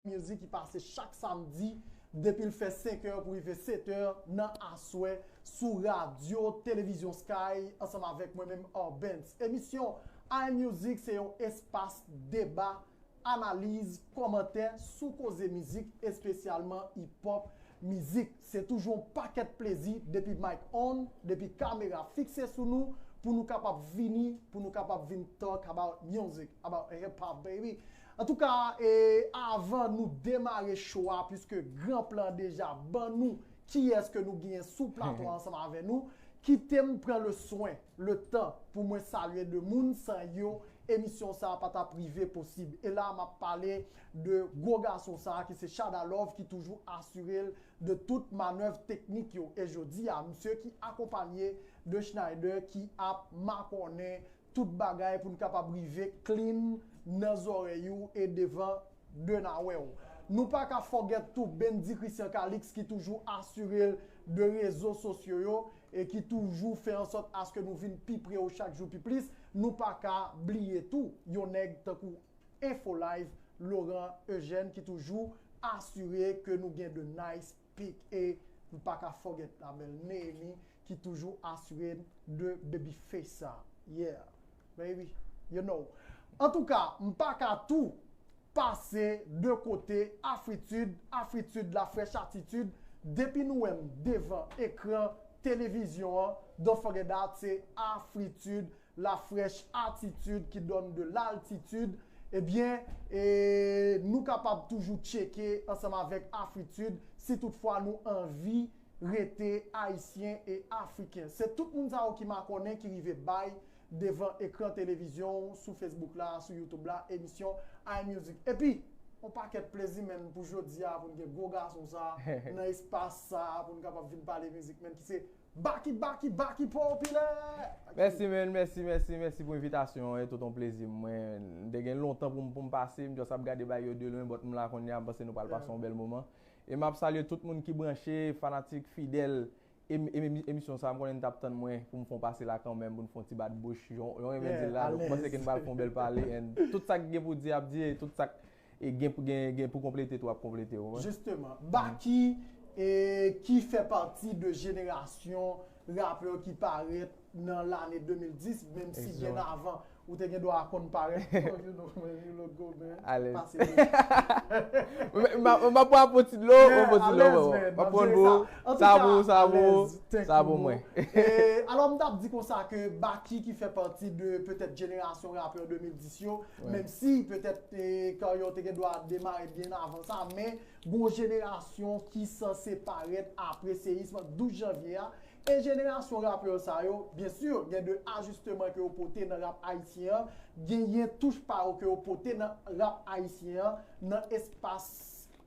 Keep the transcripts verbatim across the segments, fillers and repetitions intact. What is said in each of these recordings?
Music ki pase chak samdi depi l fè senk è pou rive sèt è nan aswè sou radyo televizyon Sky ansanm avèk mwen menm Orbens. Emisyon I Music se yon espas deba, analiz, kòmantè sou koze mizik, espesyalman hip hop mizik. Se toujou yon pakèt plezi depi mic on, depi kamera fikse sou nou, pou nou kapab vini, pou nou kapab vin talk about music, about hip hop, baby. Antouka, e, avan nou demare show a, piske gran plan deja ban nou kiyès ke nou genyen sou plato ansanm avè nou, kite m pran le swen, le tan pou mwen salye de moun san yo emisyon sa a pa t ap rive posib. E la m ap pale de gwo gason sa a ki se Shada Love ki toujou asire l de tout manèv teknik yo. E jodi a, misye ki akonpanye de Schneider ki ap makònen tout bagay pou n kapab rive clean nan zòrèy ou e devan de nawè w. Nou pa ka forget tou Bendy Christian Calix ki toujou asire l de rezo sosyo yo e ki toujou fè an sòt aske nou vin pi pre yo chak jou pi plis. Nou pa ka bliye tou yon nèg tankou Info Live, Laurent Eugène ki toujou asire ke nou gen de nice pic. E nou pa ka forget la bèl Neemi ki toujou asire de baby face sa. Yeah, baby, you know. Antouka, m pa ka tou pase de kote Afritid, Afritid la frèch atitid. Depi nou wè m devan ekran televizyon an, don't forget that, se Afritid la frèch atitid ki donne de l'altitude. Ebyen, e, nou kapab toujou tcheke ansanm avèk Afritid si toutfwa nou anvi rete ayisyen e afriken. Se tout moun sa yo ki makònen ki rive bay devan ekran televizyon, sou Facebook la, sou YouTube la, emisyon I Music. Epi, yon pakèt plezi, menn, pou jodi a, pou n gen gwo gason sa, nan espas sa, pou n kapab vin pale mizik, menn, ki se Baky, Baky, Baky Popilè! Mèsi, menn, mèsi, mèsi, mèsi pou envitasyon an, e tout yon plezi. Mwen, m te gen lontan pou m, pou m pase, m just ap gade bagay yo de lwen, but m la kounye a, m panse nou pral pase yon bèl moman. E m ap salye tout moun ki branche, fanatik, fidèl, em-, em-, em-, emisyon sa, m konnen n t ap tann mwen pou m fè yon pase la kanmenm, pou n fè yon ti bat bouch, jan, jan w renmen di l la. Donk, m panse ke n pral fè yon bèl pale, and tout sa k gen pou di ap di, e tout sa k, e gen, gen, gen pou konplete tou ap konplete, ou konprann? Jisteman, Baky, e, ki fè pati de jenerasyon rapè ki parèt nan lane de mil dis, menm si byen avan, ou te gen dwa konn parèt. Oh, you know, man, you look good, man. Alèz. Pase byen. M ap pran yon ti dlo, yon ti dlo, m ap pran dlo. Sa bon, sa bon, sa bon mwen. Alò, m t ap di konsa ke Baky ki fè pati de petèt jenerasyon rapè de mil dis yo, menm si petèt karyè w te gen dwa demare byen avan sa, men gon jenerasyon ki sanse parèt apre seyism douz janvye a, e jenerasyon rapè sa yo, byen si, gen de ajisteman ke yo pote nan rap ayisyen an, genyen touch pa yo ke yo pote nan rap ayisyen an, nan espas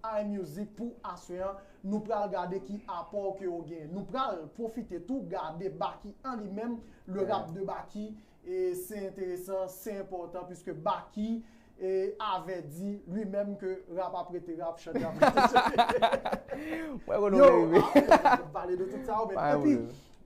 I Music pou aswè an, nou pral gade ki apò ke yo gen. Nou pral pwofite tou gade Baky an li menm, le rap de Baky, e se enteresan, se enpòtan, piske Baky e avèdi li menm ke rap ap rete rap, chante ap rete chante. Yo, pale de tout sa yo menm. Epi,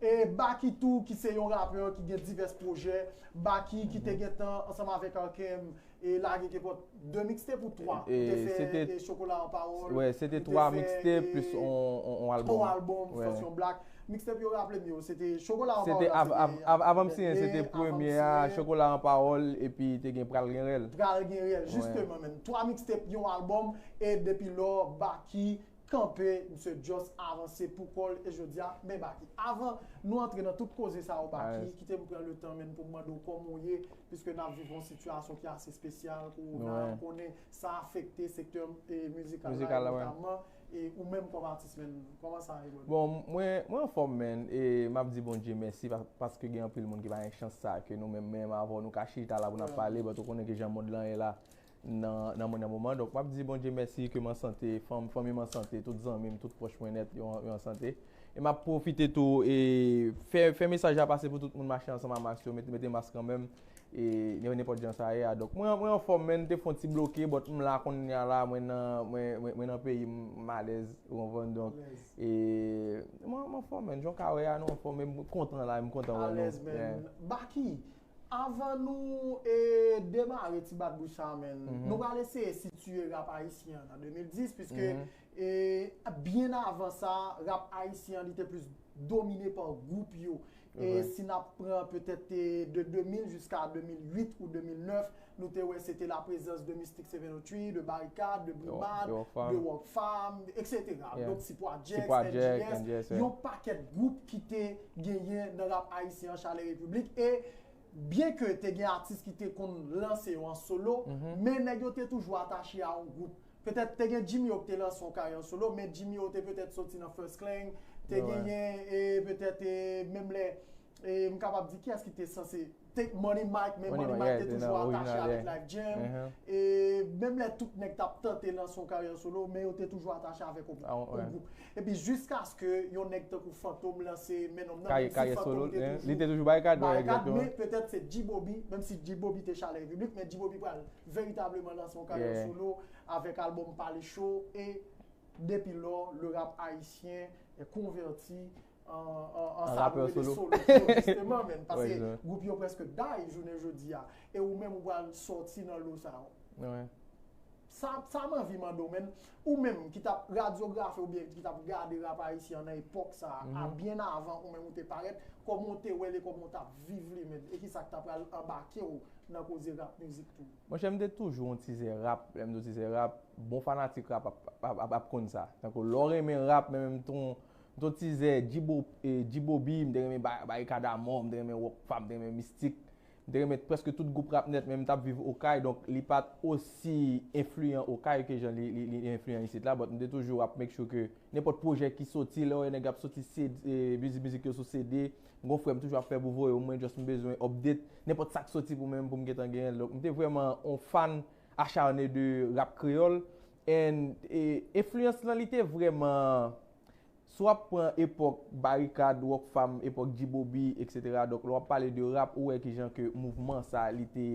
e Baky tou ki se yon rapè ki gen divès pwojè, Baky ki te gentan ansanm avèk Arkem e lage kenpòt de mixtape ou twa. Ou te fè Chokola an Pawòl, se te twa mixtape plis on albòm. On albòm, Fòs Yon Black. Mixtape yo, raple m yo, se te Chokola an Pawòl la, se te avan m siyen, se te premye a, Chokola an Pawòl, epi te gen Pral Gen Rèl. Pral Gen Rèl, jisteman, menm twa mixtape, yon albòm, e depi lò, Baky kanpe, misye just avanse pou kò l, e jodi a, men Baky. Avan nou antre nan tout koze sa yo, Baky, kite m pran le tan, menn, pou m mande w kòman w ye, piske n ap viv yon sitiyasyon ki ase espesyal, kowona, ou konnen sa afekte sektè, e, mizikal la, notamman, e ou menm kòm atis, menn, kòman sa ye, brother? Bon, mwen, mwen anfòm, menn, e m ap di Bondye mèsi pa-, paske gen anpil moun ki pa gen chans sa ke nou menm, menm avè w, nou ka chita la pou n ap pale, but ou konnen ki jan mond lan ye la, nan, nan, nan moman. Donk, m ap di Bondye mèsi ke m an sante, fanm, fanmi m an sante, tout zanmi m, tout pwòch mwen nèt, yo, yo an sante. E m ap pwofite tou e fè, fè mesaj la pase pou tout moun mache ansanm a mask yo, mete, mete mask kanmenm. E nenpòt jan sa ye a. Donk, mwen, mwen anfòm, menn, te fè yon ti bloke, but m la kounye a la, mwen nan, mwen, mwen, mwen nan peyi m, m alèz, ou konprann? Donk, e mwen, mwen anfòm, menn, jan w ka wè a, nou anfòm, men m kontan la, m kontan wè nou. Alèz, menn. Baky, Avan nou e, demare ti bat bouch sa, men, nou pral eseye sitiye rap ayisyen an nan de mil dis, piske e, byen avan sa, rap ayisyen an li te plis domine pa gwoup yo. E si n ap pran petèt e, de de mil jiska de mil uit ou de mil nèf, nou te wè se te laprezans de Mystic Seven O Three, de Barikad, de Brimad, de Rockfam, et cetera. Donk Sipwa Jex, N J S, yon pakèt gwoup ki te genyen nan rap ayisyen an, Chalè Repiblik. E byen ke te gen atis ki te konn lanse yo an solo, men nèg yo te toujou atache a yon gwoup. Petèt te gen Jimmy O ki te lanse yon karyè an solo, men Jimmy O te petèt soti nan First Clang, te genyen e, petèt e, menm lè e, m kapab di kiyès ki te sanse te Money Mike, men Money Mike te toujou atache avèk Life Jam. E menm lè tout nèg t ap tante lanse yon karyè solo, men yo te toujou atache avèk yon gwoup. Epi jiskaske yon nèg tankou Fantom lanse, men nonm nan, menm si Fantom te toujou Barikad, men petèt se G-Bobby, menm si G-Bobby te Chalè Repiblik, men G-Bobby pral veritableman lanse yon karyè solo avèk albòm Pale Cho, e depi lò, le rap ayisyen e konvèti an, an, an sa nou rele solo, jisteman, men, paske gwoup yo prèske die jounen jodi a. E ou menm ou pral sòti nan lo sa. Sa, sa m anvi mande w, men, ou menm ki t ap radyografe oubyen ki t ap gade rap ayisyen an nan epòk sa a, byen avan ou menm ou te parèt, kòman w te wè l e kòman w t ap viv li, men, e kisa k ta pral anbake w nan koze rap mizik tou? Monchè, m te toujou yon tizè rap, lè m di w tizè rap, bon fanatik rap ap, ap, ap, ap konn sa. Tankou lè w renmen rap, men menm ton, ton tizè, G-Bo-, e, G-Bobby, m te renmen Ba-, Barikad Amò, m te renmen Rockfam, m te renmen Mystic, m te renmen prèske tout gwoup rap nèt, men m t ap viv Okay, donk li pa t osi enfliyan Okay ke jan li, li, li enfliyan isit la, but m te toujou ap make sure ke nenpòt pwojè ki soti, lè w wè nèg ap soti C D, e, mizik, mizik yo sou C D, m gon frè m toujou ap fè pou voye w, mwen just m bezwen update, nenpòt sa k soti pou mwen, pou m gentan genyen l. Donk, m te vrèman on fan acharné de rap kreyòl. And, e, enfliyans lan, li te vrèman, si w ap pran epòk Barikad, Rockfam, epòk G-Bobby, et cetera. Donk, lè w ap pale de rap, ou wè kijan ke mouvman sa, li te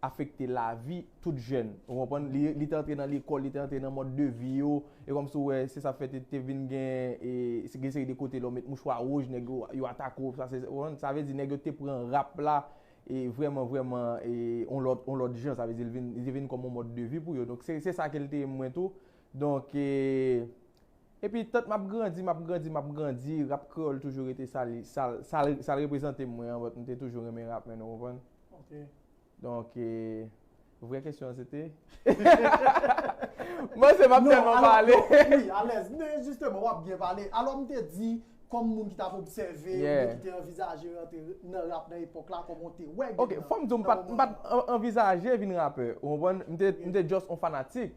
afekte lavi tout jèn. Ou konprann? Li, li te antre nan lekòl, li te antre nan mòd de vi yo. E kòmsi w wè, se sa fè te, te vin gen, e, se gen seri de kote lè w met mouchwa wouj, nèg yo, yo atake w. Sa, se, ou konprann? Sa vle di nèg yo te pran rap la, e vrèman, vrèman, e, on lòt, on lòt jan. Sa vle di l vin, li te vin kòm on mòd de vi pou yo. Donk, se, se sa ke l te ye mwen tou. Donk, e, epi, tant m ap grandi, m ap grandi, m ap grandi, rap kreyòl toujou rete sa li, sa, sa, sa l reprezante mwen an, but m te toujou renmen rap, men ou konprann? Ok. Donk, e, vrè kesyon an se te? Mwen se m ap tèlman pale. Wi, alèz. Men jisteman, w ap byen pale. Alò, m te di, kòm moun ki t ap obsève, oubyen ki te anvizaje rantre nan rap nan epòk la, kòman w te wè gen nan moman an? Ok, fò m di w, m pa t, m pa t an-, anvizaje vin rapè. Ou konprann? M te, m te just on fanatik.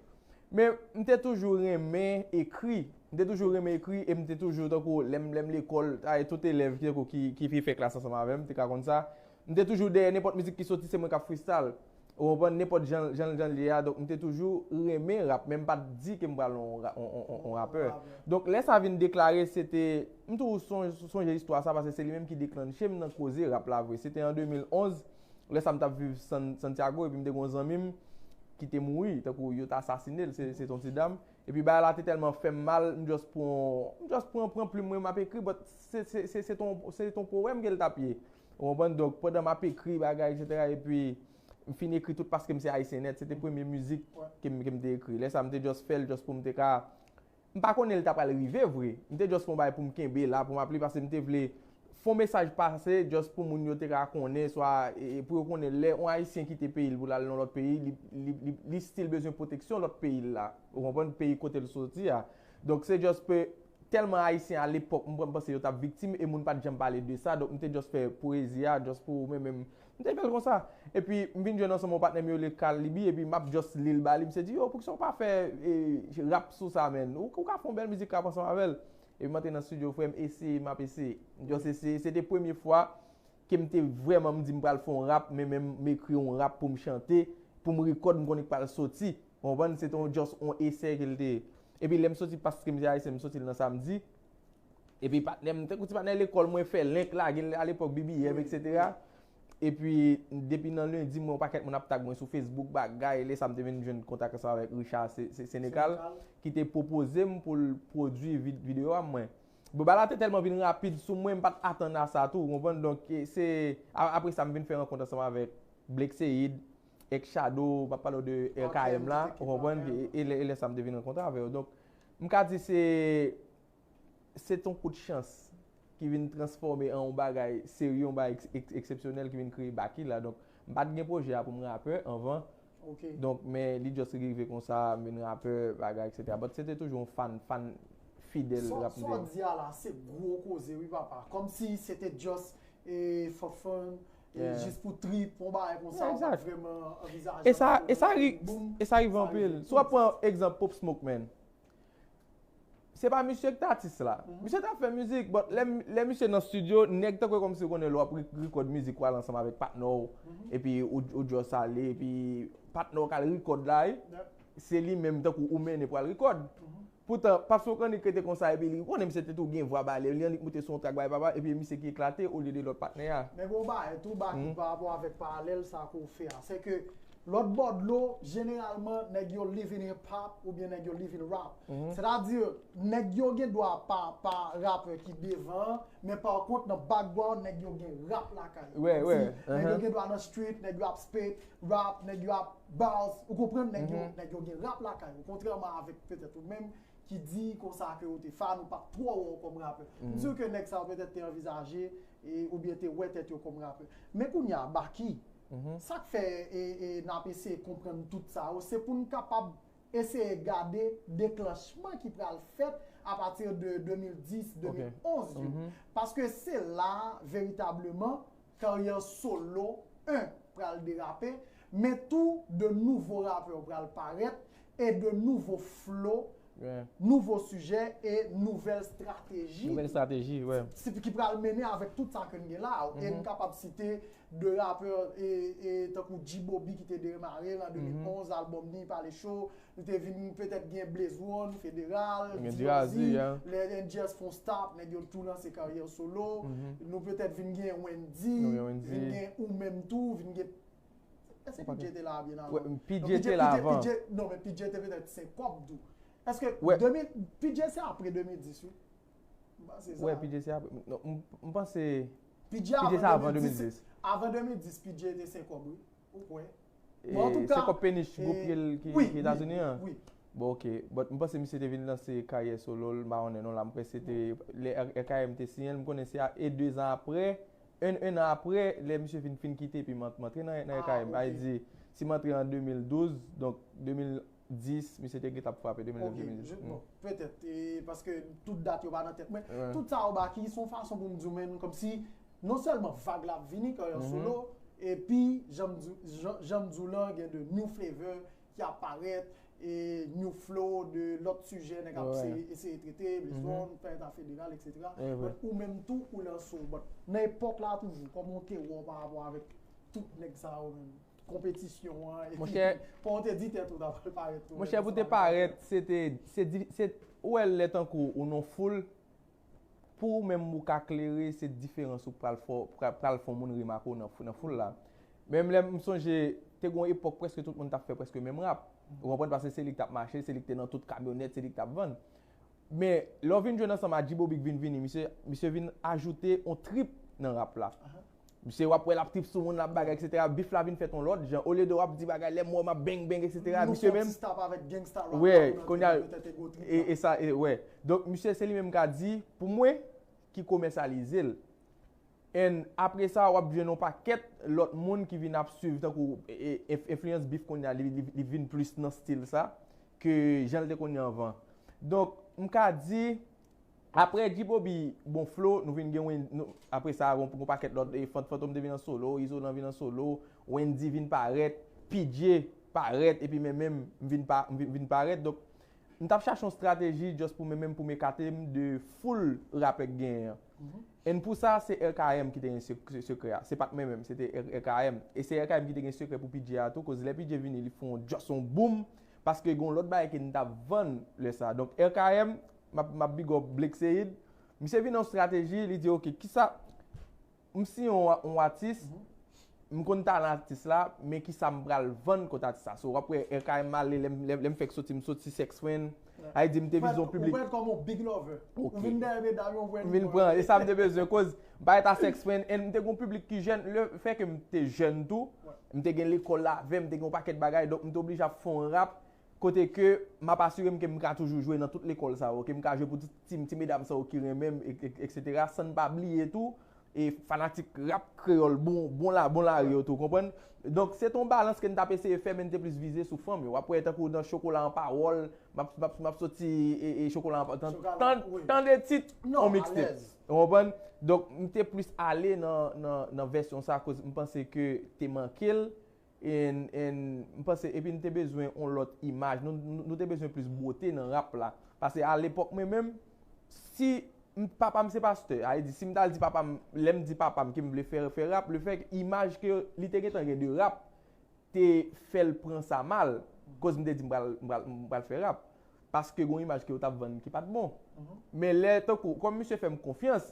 Men m te toujou renmen ekri. M te toujou renmen ekri e m te toujou, tankou lè m, lè m lekòl, ay, tout elèv ki, tankou ki, ki, ki fè klas ansanm avè m, te ka konn sa. M te toujou dèyè nenpòt mizik ki soti, se mwen k ap freestyle. Ou konprann? Nenpòt jan, jan, jan l ye a. Donk, m te toujou renmen rap, men m pa t di ke m pral on ra-, on, on, on, on rapè. Donk, lè sa vin deklare, se te, m toujou sonj-, sonje istwa sa, paske se li menm ki deklanche m nan koze rap la vre. Se te an de mil onz, lè sa m t ap viv San-, Santiago, epi m te gen yon zanmi m ki te mouri, tankou yo t asasine l, se, se t on ti dam. Epi bagay la te tèlman fè m mal, m just pran, m just pran, pran plim mwen, m ap ekri, but se, se, se, se t on, se t on powèm ke l t ap ye. Ou konprann? Donk, pandan m ap ekri bagay, et cetera, epi m fin ekri tout paske m se ayisyen nèt, se te premye mizik ke m, ke m te ekri. Lè sa, m te just fè l, just pou m te ka M pa konnen l ta pral rive vre. M te just fè yon bagay pou m kenbe la, pou m ap li, paske m te vle fè yon mesaj pase, just pou moun yo te ka konnen, swa, e, e, pou yo konnen lè yon Ayisyen kite peyi l pou l al nan lòt peyi, li, li, li, li still bezwen pwoteksyon lòt peyi l la. Ou konprann? Peyi kote l soti a. Donk, se just pe, tèlman Ayisyen a lepòk, m, m panse yo t ap viktim, e moun pa t janm pale de sa. Donk, m te just fè poezi a, just pou mwen menm, M te fè l konsa. Epi, m vin jwenn ansanm yon patnè m yo rele Carl Liby, epi m ap just li l ba li. Misye di, "Yo, poukisa w pa fè, e, rap sou sa, menn? Ou, ou ka fè yon bèl mizik rap ansanm avè l." Epi m antre nan estidyo, frè m, eseye, m ap eseye. M just eseye. Se te premye fwa ke m te vrèman, m di m pral fè yon rap, men menm m ekri yon rap pou m chante, pou m rekòd, m konnen k pral soti. Ou konprann? Se te yon just yon esè ke l te ye. Epi lè m soti, paske m se ayisyen, m soti l nan samdi. Epi patnè m, tankou ti patnè lekòl mwen, fè link, lage l alepòk, B B M, et cetera. Epi depi nan lendi, mwen, yon pakèt moun ap tag mwen sou Facebook, bagay, lè sa m te vin jwenn kontak ansanm avèk Richard Se-, Se-, Senecal, ki te pwopoze m pou l pwodui vid-, videyo a mwen. Bon, bagay la te tèlman vin rapid sou mwen, m pa t atann a sa tou, ou konprann? Donk, e, se, a- apre sa, m vin fè rankont ansanm avèk Blake Seid, X Shadow, m ap pale w de R K M la, ou konprann? E, e lè, e lè sa, m te vin rankontre avè yo. Donk, m ka di se, se t on kout chans ki vin transfòme an yon bagay serye, yon bagay eks- eks- eksepsyonèl ki vin kreye Baky la. Donk, m pa t gen pwojè a pou m rapè anvan. Ok. Donk, men li just rive konsa, m vin rapè, bagay, et cetera. But se te toujou yon fan, fan fidèl Sa rap sa w di a la, se gwo koze, wi, papa. Kòmsi se te just e, for fun, e, Yeah. jis pou trip, yon bagay konsa, Yeah, ou pa t exact. vrèman anvizaje. E sa, sa, e sa, se ri- boom, e sa rive sa anpil. rive. Si w ap pran egzanp Pop Smoke, man. Se pa misye ki t atis la. Mhm. Misye t ap fè mizik, but lè, lè misye nan studio, nèg tankou kòmsi w konnen lè w ap re- record mizik ou al ansanm avèk patnè w, Mhm. epi ou, ou just ale, epi patnè w k al record la, wi. Yeah. Se li menm tankou ou mennen pou al record. Mhm. Poutan, Pop Smoke annik rete konsa, epi li konnen misye te tou gen vwa ba li, li annik moute sou yon track bay papa, epi misye ki eklate olye de lòt patnè a. Men gon bagay tou, Baky, Mhm. pa rapò avèk paralèl sa ke w fè a. Se ke lòt bò dlo, jeneralman, nèg yo live in hip hop oubyen nèg yo live in rap. Mhm. Sètadi, nèg yo gen dwa pa, pa rapè ki devan an, men pa kont, nan background, nèg yo gen rap lakay yo. Wè, Kòmsi wè, nèg yo uh-huh. gen dwa nan street, nèg yo ap spit, rap, nèg yo ap bars, ou konprann, nèg yo, Mhm. nèg yo gen rap lakay yo. Kontrèman avèk petèt ou menm, ki di konsa ke ou te fan, ou pa t twò wè w kòm rapè. M Mhm. si ke nèg sa yo petèt te anvizaje e, oubyen te wè tèt yo kòm rapè. Men kounye a, Baky, Mhm. sa k fè e, e, n ap eseye konprann tout sa yo, se pou n kapab eseye gade deklanchman ki pral fèt apati de de mil dis, de mil onz yo. Mhm. Paske se la, veritableman, karyè solo, en, pral derape, men tou de nouvo rapè pral parèt e de nouvo flo, Yeah. nouvo sijè e nouvèl estrateji Nouvèl estrateji, wè. se ki pral mennen avèk tout sa ke n gen la. E Mhm. n kapab site de rapè e, e tankou G-Bobby ki te demare l an de mil onz, albòm li pale cho, nou te vin petèt gen Blaze One, Federal, Gen D R Z, D R Z, yeah. lè N G S fè yon stop, nèg yo tou lanse karyè solo, Mhm. nou petèt vin gen Wendy, Nou gen Wendy. Vin gen ou menm tou, vin gen Èske Ou pa P J te la byen avan? Wè, P J Non, te la avan. P J, non, men P J te petèt senkòb tou. Èske Wè. de mil, P J se apre de mil dis, wi? M panse sa. Wè, P J se apre. Non, m, m panse P J P J se avan de mil dis. Avan de mil dis, P J te senkòb, wi. Ou kwè? E, Bon, an tou ka, senkòb Peniche, e, gwoup ke l ki, wi, ki Etazini an. Wi. Bon, ok. But m panse misye te vin lanse karyè solo l, m pa konnen non la, m kwè se te lè R K M te siyen l, m konnen se a, e de zan apre, en, en an apre, lè misye fin, fin kite, epi m ant-, m antre nan, nan Ah, R K M. ok. Ay di, si m antre an de mil douz, donk de mil dis, misye te gentan ap frape, de mil nèf, Ok, de mil dis. je- Mm. bon, petèt, e, paske tout dat yo pa nan tèt mwen. Wè. Tout sa yo ba ki se yon fason pou m di w, men kòmsi non sèlman vag la ap vini, karyè Mhm. solo, epi jan m di, jan, jan m di w lan, gen de new flavor ki ap parèt, e new flow de lòt sijè nèg ap Wè. eseye, eseye trete, Blaze Mhm. One, Federal, et cetera. E vre. But ou menm tou, ou lanse w. But nan epòk la toujou, kòman w te wè w pa rapò avèk tout nèg sa yo menm? Konpetisyon an, epi Monchè, pou w te di tèt ou ta pral parèt tou. Monchè, pou te parèt, se te, se di, se, ou wè lè tankou ou nan foul, pou ou menm ou ka klere, se diferans ou pral fè, pral, pral fè yon moun remake w nan, nan foul la. Menm lè m sonje, te gon epòk prèske tout moun t ap fè prèske menm rap. Ou konprann? Paske se li k t ap mache, se li k te nan tout kamyonèt, se li k t ap vann. Men, lè w vin jwenn ansanm a G-Bobby k vin vini, misye, misye vin ajoute yon trip nan rap la. Misye, w ap wè l ap trip sou moun, l ap bagay, et cetera. Beef la vin fèt yon lòt jan. Olye de w ap di bagay, lè m wè w m ap bang bang, et cetera. Nou Misye fè yon menm, ti stop avèk gangsta rap wè, la, pou kounye a, nou petèt ego trip e, la. E sa, e, wè. Donk, misye, se li menm ka di, pou mwen, ki komèsyalize l. And apre sa, w ap jwenn yon pakèt lòt moun ki vin ap swiv, tankou, e, e, enf-, enfliyans Beef kounye a, li, li, li vin plis nan stil sa, ke jan l te konn ye anvan. Donk, m ka di, apre G-Bobby, bon, Flo, nou vin gen Wen-, nou, apre sa, gon, gon pakèt lòt, e, Fant-, Fantom te vin an solo, Izolan vin an solo, Wendy vin parèt, P J parèt, epi mwen menm, m vin pa, m vin, vin parèt. Donk, m t ap chache yon estrateji just pou mwen menm, pou m ekate m de foul rapè k genyen an. And pou sa, se R K M ki te gen se-, se-, sekrè a. Se pa t mwen menm, se te R-, R K M. E se R K M ki te gen sekrè pou P J a tou, koz lè P J vini, li fè yon just yon boom, paske gen yon lòt bagay ke n t ap vann lè sa. Donk, R K M, m ap, m ap big up Blake Seid. Misye vin yon estrateji, li di, "Ok, kisa, m si yon, yon atis, m konn talan atis la, men kisa m pral vann kot atis la?" So, w ap wè R K M ale, lè m, lè m, lè m fèk soti, m soti Sex Friend, Sa vle di, m te vize yon piblik. Ou prèt kòm yon big lover. Ok. Ou vin dèyè medam yo, ou prèt. M vin pran. E sa m te bezwen, koz m pa ret a sex friend, and m te gen yon piblik ki jèn, le fè ke m te jèn tou, m te gen lekòl la avè m, m te gen yon pakèt bagay, donk m te oblije ap fè yon rap, kote ke m ap asire m ke m ka toujou jwe nan tout lekòl sa yo, ke m ka jwe pou ti, ti, ti medam sa yo ki renmen m, e- e- etsetera, san n pa bliye tou, e fanatik rap kreyòl bon, bon la, bon lari yo tou, konprann? Donk, se te yon balans ke n t ap eseye fè, men n te plis vize sou fanm yo. W ap wè tankou nan Chokola an Pawòl, m ap, m ap, m ap soti e, e Chokola an Pawòl. Tan, tan, tande tit yon mixtape. Ou konprann? Donk, m te plis ale nan, nan, nan vèsyon sa, akoz m panse ke te manke l. And, and m panse, epi n te bezwen yon lòt imaj. Nou, nou, nou te bezwen plis bote nan rap la. Paske a lepòk mwen menm, si m, papa m se pastè, sa vle di, si m t al di papa m, lè m di papa m ke m vle fè, fè rap, lefètke imaj ke li te gentan gen de rap, te fè l pran sa mal, koz m te di m pral, m pral, m pral fè rap. Paske gen yon imaj ke yo t ap vann ki pa t bon. Men lè, tankou, kòm misye fè m konfyans,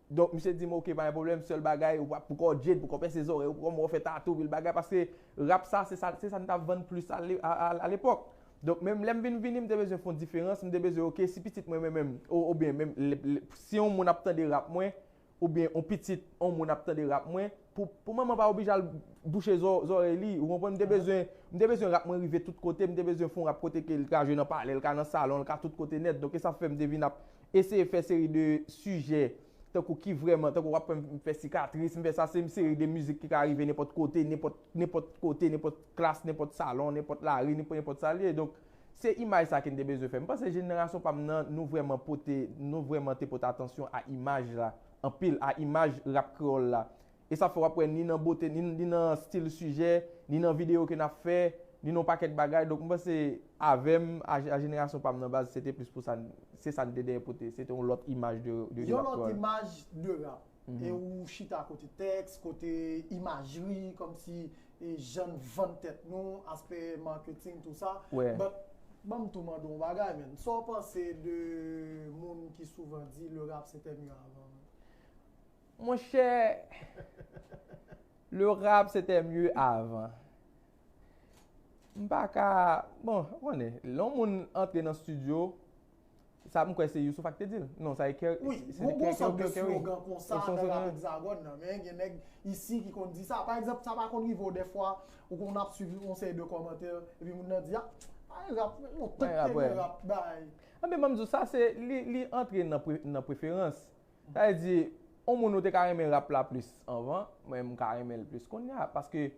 donk, misye di m, "Ok, pa gen pwoblèm, sèl bagay, ou pa poko Jade, poko pèse zòrèy, ou poko mò fè tatou, pil bagay," paske rap sa, se sa, se sa n t ap vann plis a le-, a, a, a lepòk. Donk, menm lè m vin vini, m te bezwen fè yon diferans, m te bezwen, ok, si pitit mwen, mwen menm, ou, oubyen menm, le, le, si yon moun ap tande rap mwen, oubyen yon pitit, yon moun ap tande rap mwen, pou, pou manman pa oblije al bouche zò-, zòrèy li, ou konprann? M te bezwen, m te bezwen rap mwen rive tout kote, m te bezwen fè yon rap kote ke l ka jwe nan palè, l ka nan salon, l ka tout kote nèt. Donk, e sa fè m te vin ap eseye fè seri de sijè, tankou ki vrèman, tankou w ap wè m fè sikatris, m fè sa, se yon seri de mizik ki ka rive nenpòt kote, nenpòt, nenpòt kote, nenpòt klas, nenpòt salon, nenpòt lari, nenpòt, nenpòt sa l ye. Donk, se imaj sa ke n te bezwen fè. M panse jenerasyon pa m nan, nou vrèman pote, nou vrèman te pote atansyon a imaj la, anpil, a imaj rap kreyòl la. E sa fè w ap wè ni nan bote, ni, ni nan stil sijè, ni nan videyo ke n ap fè, ni nan yon pakèt bagay. Donk, m panse avè m, a, a jenerasyon pa m nan baz, se te plis pou sa, se sa n te dèyè pote. Se te yon lòt imaj de, de, de rap kreyòl. Yon lòt imaj de rap. E ou chita kote tèks, kote imajri, kòmsi e jan n vann tèt nou, aspè marketing, tou sa. But, ban m tou mande w yon bagay, man. Sa w panse de moun ki souvan di le rap c'était mieux avant? Monchè, le rap c'était mieux avant. M pa ka, bon, ou konnen, lè yon moun antre nan estidyo, sa m kwè se Youssoupha ki te di l. Non, sa e Kerry. Wi, se gon, gon sòt de slogan konsa nan rap Hexagone nan, men gen nèg isi ki konn di sa. Pa egzanp, sa pa konn rive w dèfwa, ou konn ap swiv yon seri de kòmantè, epi moun nan di, "Ah, ay rap, yon tank te gen rap, bay." Anben, ban m di w, sa se, li, li antre nan pre-, nan preferans. Sa vle di, yon moun ou te ka renmen rap la plis anvan, mwen m ka renmen l plis kounye a, paske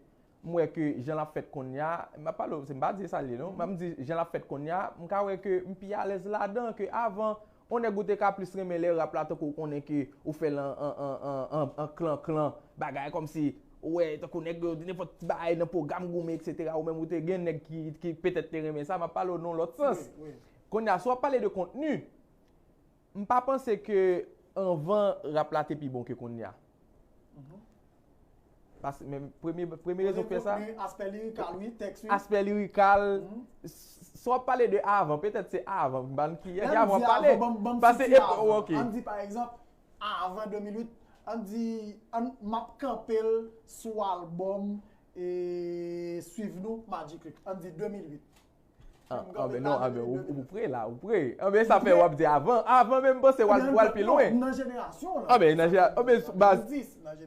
m wè ke jan l ap fèt kounye a, m ap pale w, se m pa di sa l ye non, m ap di jan l ap fèt kounye a, m ka wè ke m pi alèz ladan ke avan. Yon nèg ou te ka plis renmen lè rap la tankou w konnen ke ou fè l an, an, an, an, an, an klan, klan, bagay kòmsi, ou wè, tankou nèg yo, nenpòt bagay nan pwogram goumen, etsetera. Ou menm ou te gen nèg ki, ki petèt te renmen sa, m ap pale w nan yon lòt sans. Wi, wi. Kounye a, si w ap pale de kontni, m pa panse ke anvan rap la te pi bon ke kounye a. Paske, men premye, premye rezon ki fè sa. Kontni, aspè lirikal, wi, tèks, wi. Aspè lirikal, s-, si w ap pale de avan, petèt se avan, ban ki, ki avan w ap pale. Paske, ok. Ann di, pa egzanp, avan de mil uit, ann di, ann, m ap kanpe l sou albòm, e, Swiv Nou, Magic Click. Ann di de mil uit. Ah, ah, ben non, ah, ben, ou, ou pre la, ou pre. Ah, ben, sa fè w ap di avan. Avan menm, m panse w al, w al pi lwen. Nan jenerasyon w lan. Ah, ben, nan jenera-, ah, ben, baz,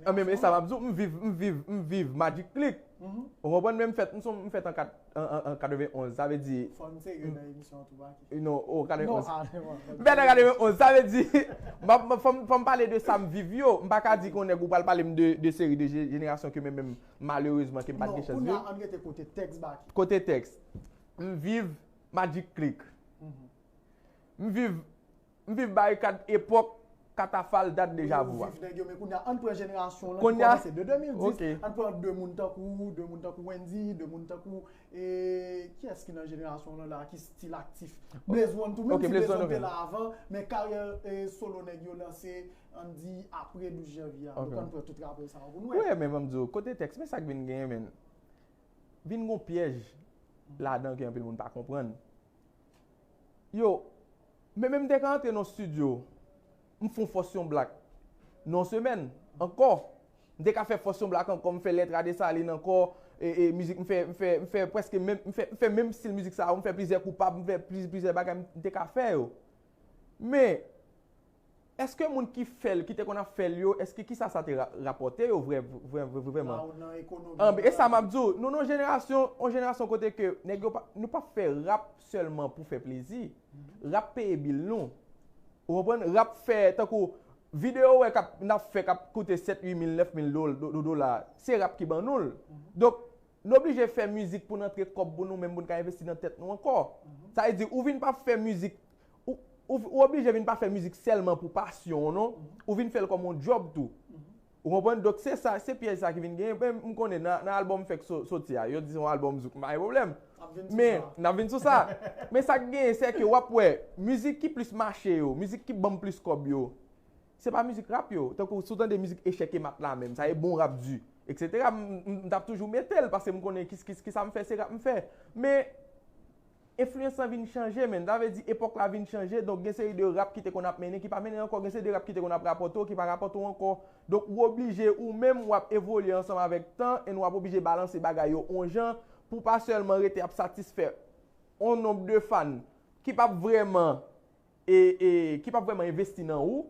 ah, ben, men sa m ap di w, m viv, m viv, m viv Magic Click. Ou konprann, men m fèt, m son, m fèt an kat-, an, an, an katrevenn onz, sa vle di. Fò n serye nan emisyon an tou, Baky. Non, o, katrevenn onz. M fèt an katrevenn onz, sa vle di, m ap, m, fò m, fò m pale de sa m viv yo. M pa ka di ke yon nèg ou pral pale m de, de seri de je-, jenerasyon ke mwen menm, malerezman, ke m pa t gen chans viv. Non, kounye a, ann rete kote tèks, Baky. Kote tèks. M viv Magic Click. M viv, m viv Barikad epòk Katafal, Dat, Deja Vu a. Ou viv nèg yo, men kounye a, ann pran jenerasyon w lan ki kòmanse de de mil dis, ann pran de moun tankou, de moun tankou Wendy, de moun tankou, e, kiyès ki nan jenerasyon w lan la, ki still aktif? Blaze One tou, menm si Blaze One te la avan, men karyè, e, solo nèg yo lanse, ann di, apre douz janvye a. Donk, ann pran tout rapè sa yo pou n wè. Wi, men ban m di w, kote tèks, men sa k vin genyen, men. Vin gon pyèj ladan ke anpil moun pa konprann. Yo, men menm m te ka antre nan estidyo, m fè yon Force Yon Black nan yon semèn, ankò. M te ka fè Force Yon Black ankò, m fè Lettre à Dessalines ankò, e, e, mizik, m fè, m fè, m fè prèske menm, m fè, m fè menm stil mizik sa yo, m fè plizyè koupab, m fè pliz-, plizyè bagay m te ka fè yo. Men, èske moun ki fè l, ki te konn ap fè l yo, èske kisa sa te ra-, rapòte yo vrè, vrè, vrè, vrèman? Anben, e sa m ap di w, nou nan jenerasyon, yon jenerasyon kote ke nèg yo pa, nou pa fè rap sèlman pou fè plezi. Rap peye bil nou. Ou konprann? Rap fè, tankou videyo wè k ap, n ap fè k ap koute sèt, uit mil, nèf mil do-, do-, do-, dola. Se rap ki ban nou l. Donk, nou oblije fè mizik pou n antre kòb pou nou menm, pou n ka envesti nan tèt nou ankò. Sa vle di, ou vin pa fè mizik, ou, ou, ou oblije vin pa fè mizik sèlman pou pasyon w, non. Ou vin fè l kòm yon djòb tou. Ou konprann? Donk, se sa, se pyèj sa ki vin genyen. Men m konnen nan, nan albòm m fèk so-, soti a, yo di se yon albòm zouk, m pa gen pwoblèm. Men, n ap vin sou sa. Men sa k genyen, se ke w ap wè, mizik ki plis mache yo, mizik ki ban m plis kòb yo, se pa mizik rap yo. Tankou si w tande mizik Echèk e Mat la menm, sa e bon rap di, et cetera, m, m, m t ap toujou mete l, paske m konnen ki, ki, ki sa m fè, se rap m fè. Men, enfliyans lan vin chanje, menn. Sa vle di, epòk la vin chanje, donk gen seri de rap ki te konn ap mennen, ki pa mennen ankò, gen seri de rap ki te konn ap rapòte w, ki pa rapòte w ankò. Donk, ou oblije, ou menm, w ap evolye ansanm avèk tan, e w ap oblije balanse bagay yo yon jan, pou pa sèlman rete ap satisfè yon nonb de fan ki p ap vrèman e, e ki p ap vrèman envesti nan ou.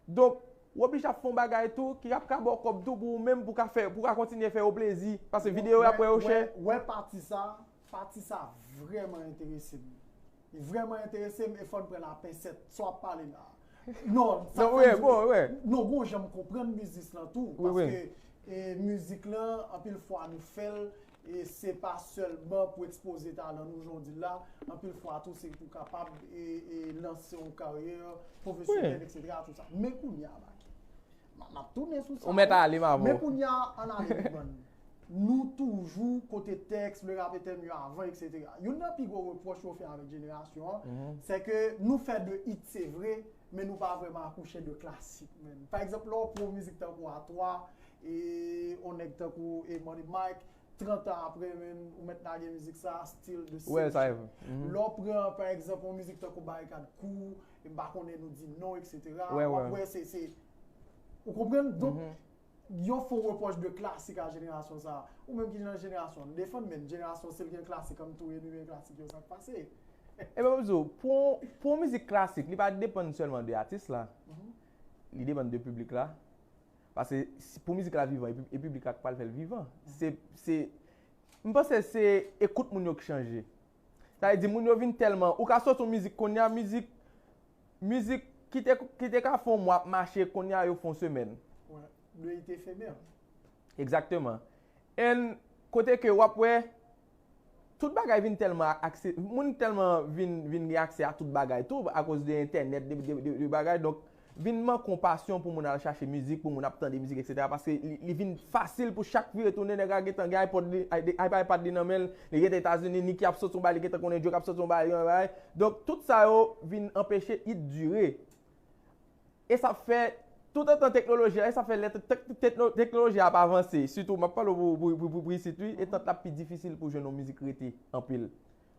Donk, ou oblije ap fè yon bagay tou ki ap ka ba w kòb tou pou ou menm, pou w ka fè, pou w ka kontinye fè yo plezi. Paske videyo yo ap wè yo chè. Wè, wè pati sa, pati sa vrèman enterese m. Li vrèman enterese m e fò n pran lapensèt sa w ap pale la. Non, sa fè m di, non, gon jan m konprann biznis lan tou, paske, e, mizik lan, anpil fwa nou fè l, e se pa sèlman pou ekspoze talan nou, jan w di l la, anpil fwa tou se pou kapab e, e lanse yon karyè pwofesyonèl, et cetera, tout sa. Men kounye a, Baky, m, m ap tounen sou sa. Ou mèt ale, Mavo. Men kounye a, ann ale, Big Man. Nou toujou kote tèks, le rap était mieux avant, et cetera. Youn nan pi gwo repwòch yo fè avèk jenerasyon an, se ke nou fè de hit, se vre, men nou pa vrèman akouche de klasik, menn. Pa egzanp, lè w pran yon mizik tankou A twa, e yon nèg tankou e Money Mike, trant an apre, menn, ou mèt lage mizik sa, still the same shit. Lè w pran, pa egzanp, yon mizik tankou Barikad Crew, e m pa konnen nou di non, et cetera. W ap wè, se, se, ou konprann? Donk, yo fè w repwòch de klasik a jenerasyon sa a. Ou menm ki nan jenerasyon, defann menn, jenerasyon si l gen klasik, ann tou renouve klasik yo, sa k pase? Ebyen, m ap di w, pou, pou yon mizik klasik, li pa depann sèlman de atis la. Li depann de piblik la. Paske si, pou mizik la vivan, e pi-, e piblik la k pral fè l vivan. Se, se, m panse se ekout moun yo k chanje. Sa vle di, moun yo vin tèlman, ou ka soti yon mizik kounye a, mizik, mizik ki te, ki te ka fè yon mwa ap mache, kounye a yo fè yon semèn. Wè, de hit efemè. Egzakteman. And kote ke w ap wè, tout bagay vin tèlman akse, moun tèlman vin, vin gen aksè a tout bagay tou, akoz de entènèt, de, de, de, de bagay. Donk, vin manke yon pasyon pou moun al chache mizik, pou moun ap tande mizik, et cetera. Paske li, li vin fasil pou chak vire tounen, nèg la gentan gen iPod li, i-, i-, iPad li nan men l, li gentan Etazini, Nicki ap soti yon bagay, li gentan konnen Drake ap soti yon bagay, yon bagay. Donk, tout sa yo vin anpeche hit dire. E sa fè, toutotan teknoloji a, e sa fè lè te-, te-, tekno-, teknoloji a ap avanse, sitou m ap pale pou, pou, pou, pou, pou isit, wi, e tan t ap pi difisil pou jwenn yon mizik rete anpil.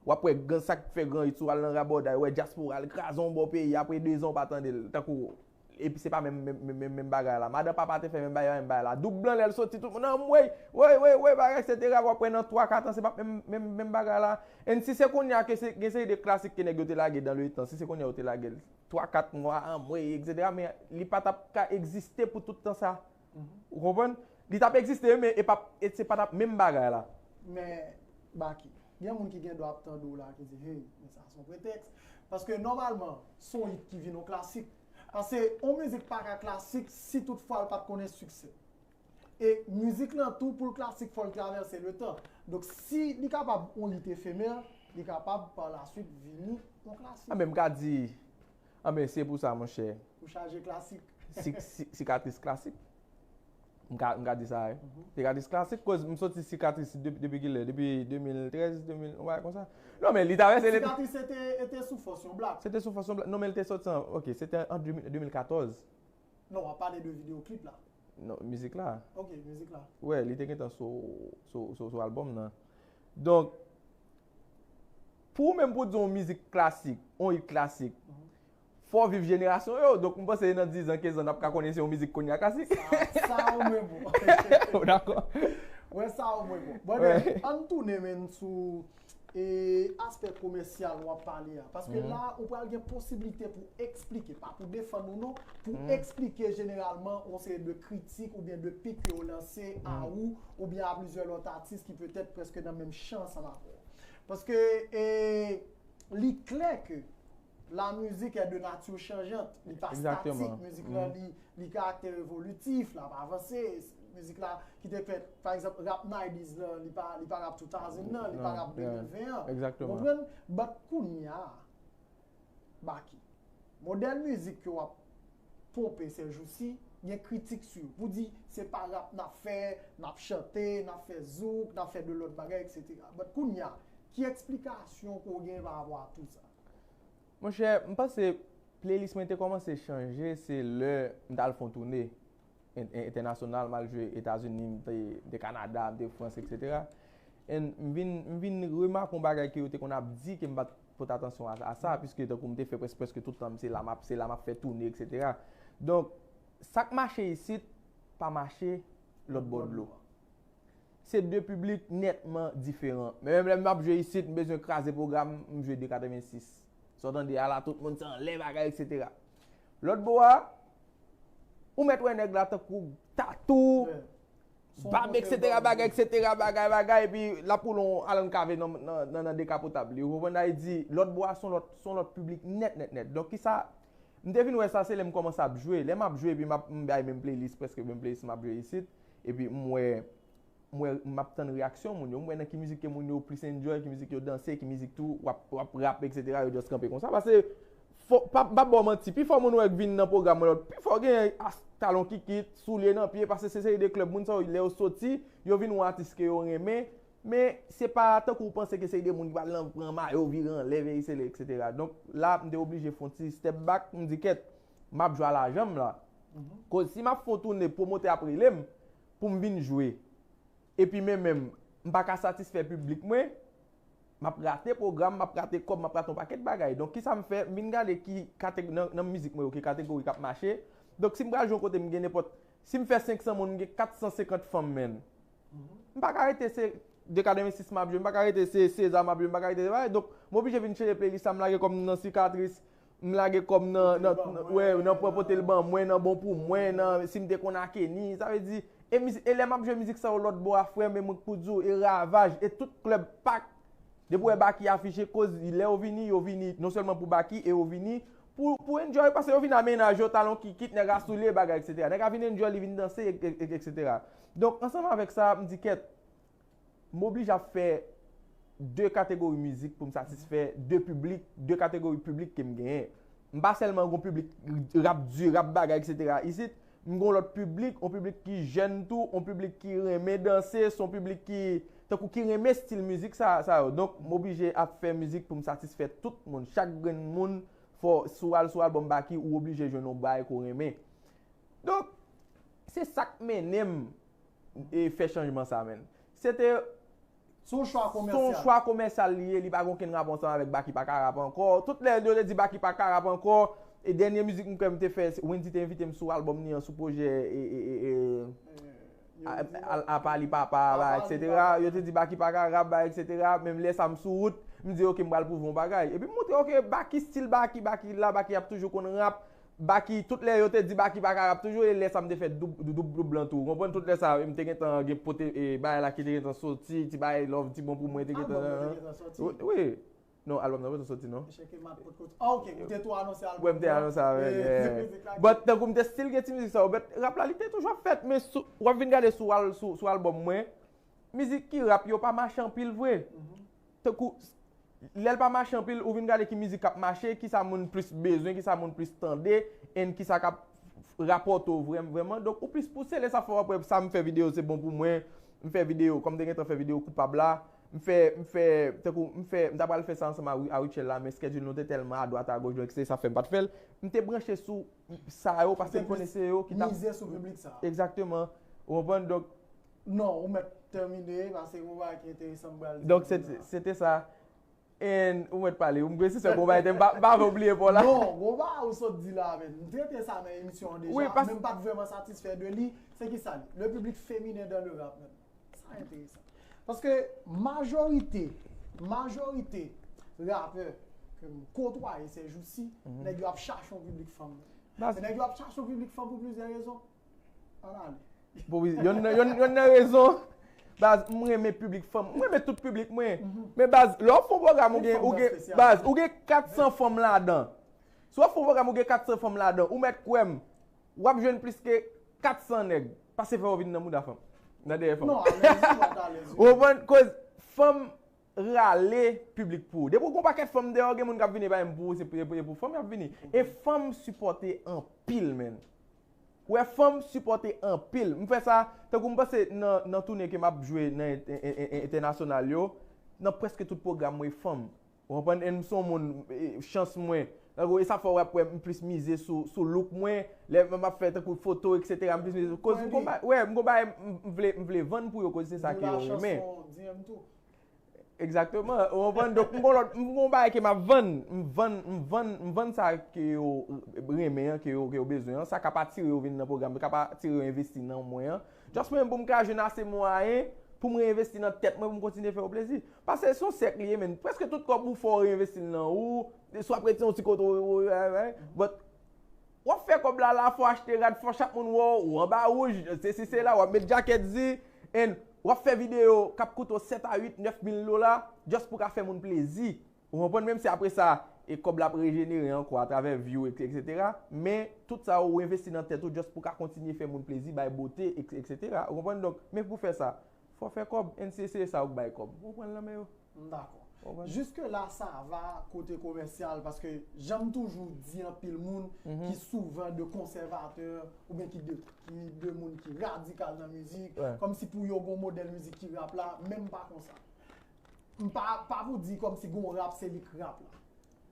W ap wè gran, sa k fè gran hit sou al nan rabòday, w wè dyaspora al kraze yon bò peyi, apre de zan w pa tande l, tankou, epi se pa menm, menm, menm, menm, menm bagay la. Madan Papa te fè menm bagay, menm bagay la. Doub Blan lè l soti, tout moun anmwey, wey, wey, wey, bagay, et cetera. W ap wè nan twa, kat an, se pa menm, menm, menm bagay la. And si se kounye a ke se, gen seri de klasik ke nèg yo te lage dans le temps, si se kounye a yo te lage l, twa, kat mwa, anmwey, et cetera, men li pa t ap ka egziste pou tout tan sa. Ou konprann? Li t ap egziste, men e p ap, e se pa t ap menm bagay la. Men, Baky, gen moun ki gen dwa ap tande w la, ki di, hey, men sa se yon pretèks. Paske nòmalman, se yon hit ki vin yon klasik. Paske yon mizik pa ka klasik si toutfwa l pa t konnen siksè. E mizik lan tou, pou l klasik, fò l travèse letan. Donk, si li kapab yon hit efemè, li kapab pa la swit vini yon klasik. Anben, m ka di, anben, se pou sa, monchè. Ou chaje klasik. Si-, si-, sikatris klasik. M ka, m ka di sa, wi. Sikatris klasik, koz m soti sikatris depi, depi kilè? Depi de mil trèz, de mil, yon bagay konsa. Non, men li travèse le... Sikatris se te, se te sou fòs yon blak. Se te sou fòs yon blak. Non, men li te soti an, ok, se te an de mil, de mil katòz. Non, w ap pale de videyo klip la. Non, mizik la. Ok, mizik la. Wè, li te gentan sou, sou, sou, sou albòm nan. Donk, pou ou menm pou di yon mizik klasik, yon hit klasik, fò w viv jenerasyon yo. Donk, m panse nan diz an, kenz an, n ap ka konnen se yon mizik kounye a klasik. Sa, sa ou menm ou. Ou dakò? Wè sa w mwen bon. Bon, men, ann tounen men sou e, aspè komèsyal w ap pale a. Paske la, ou pral gen posiblite pou eksplike, pa pou defann ou non, pou eksplike jeneralman yon seri de kritik oubyen de pik yo lanse a ou oubyen a plizyè lòt atis ki petèt prèske nan menm chan ansanm avè w. Paske e, li klè ke la musique est de nature changeante, li pa statik, mizik la li, li karaktè evolitif, l ap avanse, mizik la ki te fèt, pa egzanp, rap nineties lan, li pa, li pa rap two thousand nan, li pa rap de mil ven an. Ou konprann? But kounye a, Baky, modèl mizik ke w ap ponpe sèjousi, gen kritik sou yo. Pou di, se pa rap n ap fè, n ap chante, n ap fè zouk, n ap fè de lòt bagay, et cetera. But kounye a, ki eksplikasyon ke w gen pa rapò a tou sa? Monchè, m panse playlist mwen te kòmanse chanje, se lè m t al fè yon toune en- en- entènasyonal, m al jwe Etazini, m te, m te Kanada, m te Frans, et cetera. And m vin, m vin remake yon bagay ke yo te konn ap di ke m pa t pote atansyon a, a sa, piske tankou m te fè prèske, prèske tout tan, se la m ap, se la m ap fè toune, et cetera. Donk, sa k mache isit, pa mache lòt bò dlo. Se de piblik nètman diferan. Men menm lè m ap jwe isit, m bezwen kraze pwogram, m jwe de katrevensis. Sa w tande a la, tout moun se anlè bagay, et cetera. Lòt bò a, ou mèt wè nèg la tankou tatou, bab, et cetera, bagay, et cetera, bagay, bagay, epi l ap woule yon Alan Cavé nan, nan, nan, nan dekapotab li. Ou konprann sa m di? Lòt bò a, se yon lòt, se yon lòt piblik nèt, nèt, nèt. Donk, kisa, m te vin wè sa, se lè m kòmanse ap jwe. Lè m ap jwe, epi m ap, m bay menm playlist, prèske menm playlist m ap jwe isit, epi m wè, m wè, m ap tann reyaksyon moun yo, m wè nan ki mizik ke moun yo plis enjoy, ki mizik yo danse, ki mizik tou w ap, w ap rap, et cetera, yo just kanpe konsa. Paske, fò, pa, pa ba w manti, pifò moun ou wè k vin nan pwogram mwen la, pifò genyen as-, talon kikit, soulye nan pye, paske se seri de klèb moun sa yo, lè yo soti, yo vin wè atis ke yo renmen, men se pa tankou w panse ke se de moun ki pral nan pran mayo, vire anlè, veye sele, et cetera. Donk, la, m te oblije fè yon ti step back, m di, kèt, m ap jwe a lajan m la. Koz si m ap fè yon toune, pwomotè ap rele m pou m vin jwe. Epi men menm, m pa ka satisfè piblik mwen, m ap rate pwogram, m ap rate kòb, m ap rate yon pakèt bagay. Donk, kisa m fè? M vin gade ki kate-, nan, nan mizik mwen yo, ki kategori k ap mache. Donk, si m pral jwe yon kote, m gen nenpòt, si m fè senk san moun, m gen kat san senkant fanm, menn. M pa ka rete se de katrevensis m ap jwe, m pa ka rete se Seza m ap jwe, m pa ka rete se bagay. Donk, m oblije vin chanje playlist la, m lage kòm nan Sikatris, m lage kòm nan, nan, nan, wè, nan pran pote l ban mwen, nan bon pou mwen, nan si m te konn a Kenny, sa vle di, e mizi-, e lè m ap jwe mizik sa yo lòt bò a, frè m, e mwen k pou di w, e Ravaj, e tout klèb pak, depi w wè Baky afiche, koz lè yo vini, yo vini non sèlman pou Baky, e yo vini pou, pou enjoy, paske yo vini a mennaj yo, talon kikit, nèg a soulye, bagay, et cetera. Nèg a vin enjoy, li vin danse, e, e, e, et cetera. Donk, ansanm avèk sa, m di, kèt, m oblije ap fè de kategori mizik pou m satisfè de piblik, de kategori piblik ke m genyen. M pa sèlman gon piblik rap di, rap bagay, et cetera. Isit, m gon lòt piblik, yon piblik ki jèn tou, yon piblik ki renmen danse, se yon piblik ki, tankou ki renmen stil mizik sa, sa yo. Donk, m oblije ap fè mizik pou m satisfè tout moun. Chak grenn moun, fò, si w al sou albòm Baky, ou oblije jwenn yon bagay ke w renmen. Donk, se sa k mennen m e fè chanjman sa, menn. Se te Se yon chwa komèsyal. Se yon chwa komèsyal li ye, li pa gen okenn rapò ansanm avèk Baky pa ka rap ankò. Tout lè yo te di Baky pa ka rap ankò, e dènye mizik m kwè m te fè, Wendy te envite m sou albòm li an, sou pwojè, e, e, e, e, a, a, a pa li papa, ba, et cetera. Yo te di Baky pa ka rap, ba, et cetera. Menm lè sa m sou wout, m di, "Ok, m pral pwouve yon bagay." Epi m montre, ok, Baky, stil Baky, Baky la, Baky ap toujou konn rap. Baky, tout lè yo te di Baky pa ka rap toujou, e lè sa m te fè doub, doub, doub lan tou. Ou konprann? Tout lè sa, m te gentan gen pote, e, bagay la ki te gentan soti, ti bagay love, ti bon pou mwen te gentan. Albòm nan te gentan soti? Wi, wi. Non, albòm nan pa t soti, non. Cheke mat pot kot. Ah, ok, ou te tou anonse albòm nan. Wi, m te anonse avè l, yeah. But tankou m te still gen ti mizik sa yo, but rap la, li te toujou ap fèt, men sou, w ap vin gade sou al-, sou, sou albòm mwen, mizik ki rap yo pa mache anpil vre. Tankou, lè l pa mache anpil, ou vin gade ki mizik k ap mache, kisa moun plis bezwen, kisa moun plis tande, and kisa k ap rapòte w vrèm-, vrèman. Donk, ou plis pouse, lè sa fè w ap wè sa m fè videyo, se bon pou mwen. M fè videyo, kòm m te gentan fè videyo Koupab la, m fè, m fè, tankou, m fè, m ta pral fè sa ansanm a Ri-, a Rutshelle la, men schedule nou te tèlman adwat agoch, donk se sa fè m pa t fè l. M te branche sou sa yo, paske m konnen se yo ki t ap mize sou piblik sa. Egzakteman. Ou konprann? Donk, non, ou mèt tèmine, paske gon bagay ki enteresan m pral di. Donk, se, se te sa. And ou mèt pale, ou m gen se sèl gon bagay, m pa, m pa vle oubliye pa w la. Non, gon bagay ou sot di la, men. M trete sa nan emisyon an deja, men m pa t vrèman satisfè de li. Se ki sa li? Le public féminin dans le rap, men. Sa enteresan. Paske majorite, majorite rapè ke m kotwaye sèjousi, nèg yo ap chache yon piblik fanm. Baz, nèg yo ap chache yon piblik fanm pou plizyè rezon. Ann ale. Pou wi, yonn nan, yonn, yonn nan rezon, baz, m renmen piblik fanm. M renmen tout piblik mwen. Men baz, lè w ap fè yon pwogram, ou gen, ou gen, baz, ou gen kat san fanm ladan. Si w ap fè yon pwogram, ou gen kat san fanm ladan, ou mèt kwè m, w ap jwenn plis ke kat san nèg pase fè w vin nan mouda fanm. Nan dèyè fanm. Non, alèz ou, w ap alèz ou. Ou konprann? Koz fanm rale piblik pou ou. Depi w gen yon pakèt fanm dèyè w, gen moun k ap vini pa menm pou ou, se pou, se pou, se pou fanm y ap vini. E fanm sipòte anpil, menn. Ou wè, fanm sipòte anpil. M fè sa, tankou m panse nan, nan toune ke m ap jwe nan en-, en-, en-, en-, entènasyonal yo, nan prèske tout pwogram mwen, fanm. Ou konprann? E m se yon moun, e, chans mwen. Tankou, e sa fè w ap wè m plis mize sou, sou look mwen. Lè m ap fè tankou foto, etsetera, m plis mize sou, koz m gon ba-, wè, m gon bagay m, m vle, m vle vann pou yo, koz se sa ke yo renmen. Egzakteman. Ou konprann? Donk, m gon lòt, m gon bagay ke m ap vann. M vann, m vann, m vann sa ke yo renmen an, ke yo, ke yo bezwen an. Sa k ap atire yo vin nan pwogram, k ap atire yo envesti nan mwen an. Just mwen, pou m ka jwenn ase mwayen pou m reenvesti nan tèt mwen, pou m kontinye fè yo plezi. Paske se yon sèk li ye, menn. Prèske tout kòb ou fè w reenvesti l nan ou, swa ap rete yon ti kote, but w ap fè kòb la, la, fò w achte rad, fò chak moun wè w, ou anba wouj, sesi, sela, w ap met djakèt zi, and w ap fè videyo k ap koute w sèt a uit, nèf mil dola, just pou w ka fè moun plezi. Ou konprann? Menm si apre sa, e kòb la ap rejenere ankò atravè view, et-, etsetera. Men, tout sa ou envesti nan tèt ou just pou w ka kontinye fè moun plezi, bay bote, et-, etsetera. Ou konprann? Donk, men pou fè sa, fò w fè kòb, and se, se sa ou k bay kòb. Ou pran l nan men yo. M dakò. Ou konprann? Jiske la, sa va kote komèsyal, paske jan m toujou di anpil moun ki souvan de konsèvatè, oubyen ki de, ki de moun ki radikal nan mizik, kòmsi pou yo gon modèl mizik ki rap la, men m pa konsa. M pa, pa pou di kòmsi gon rap se li k rap la.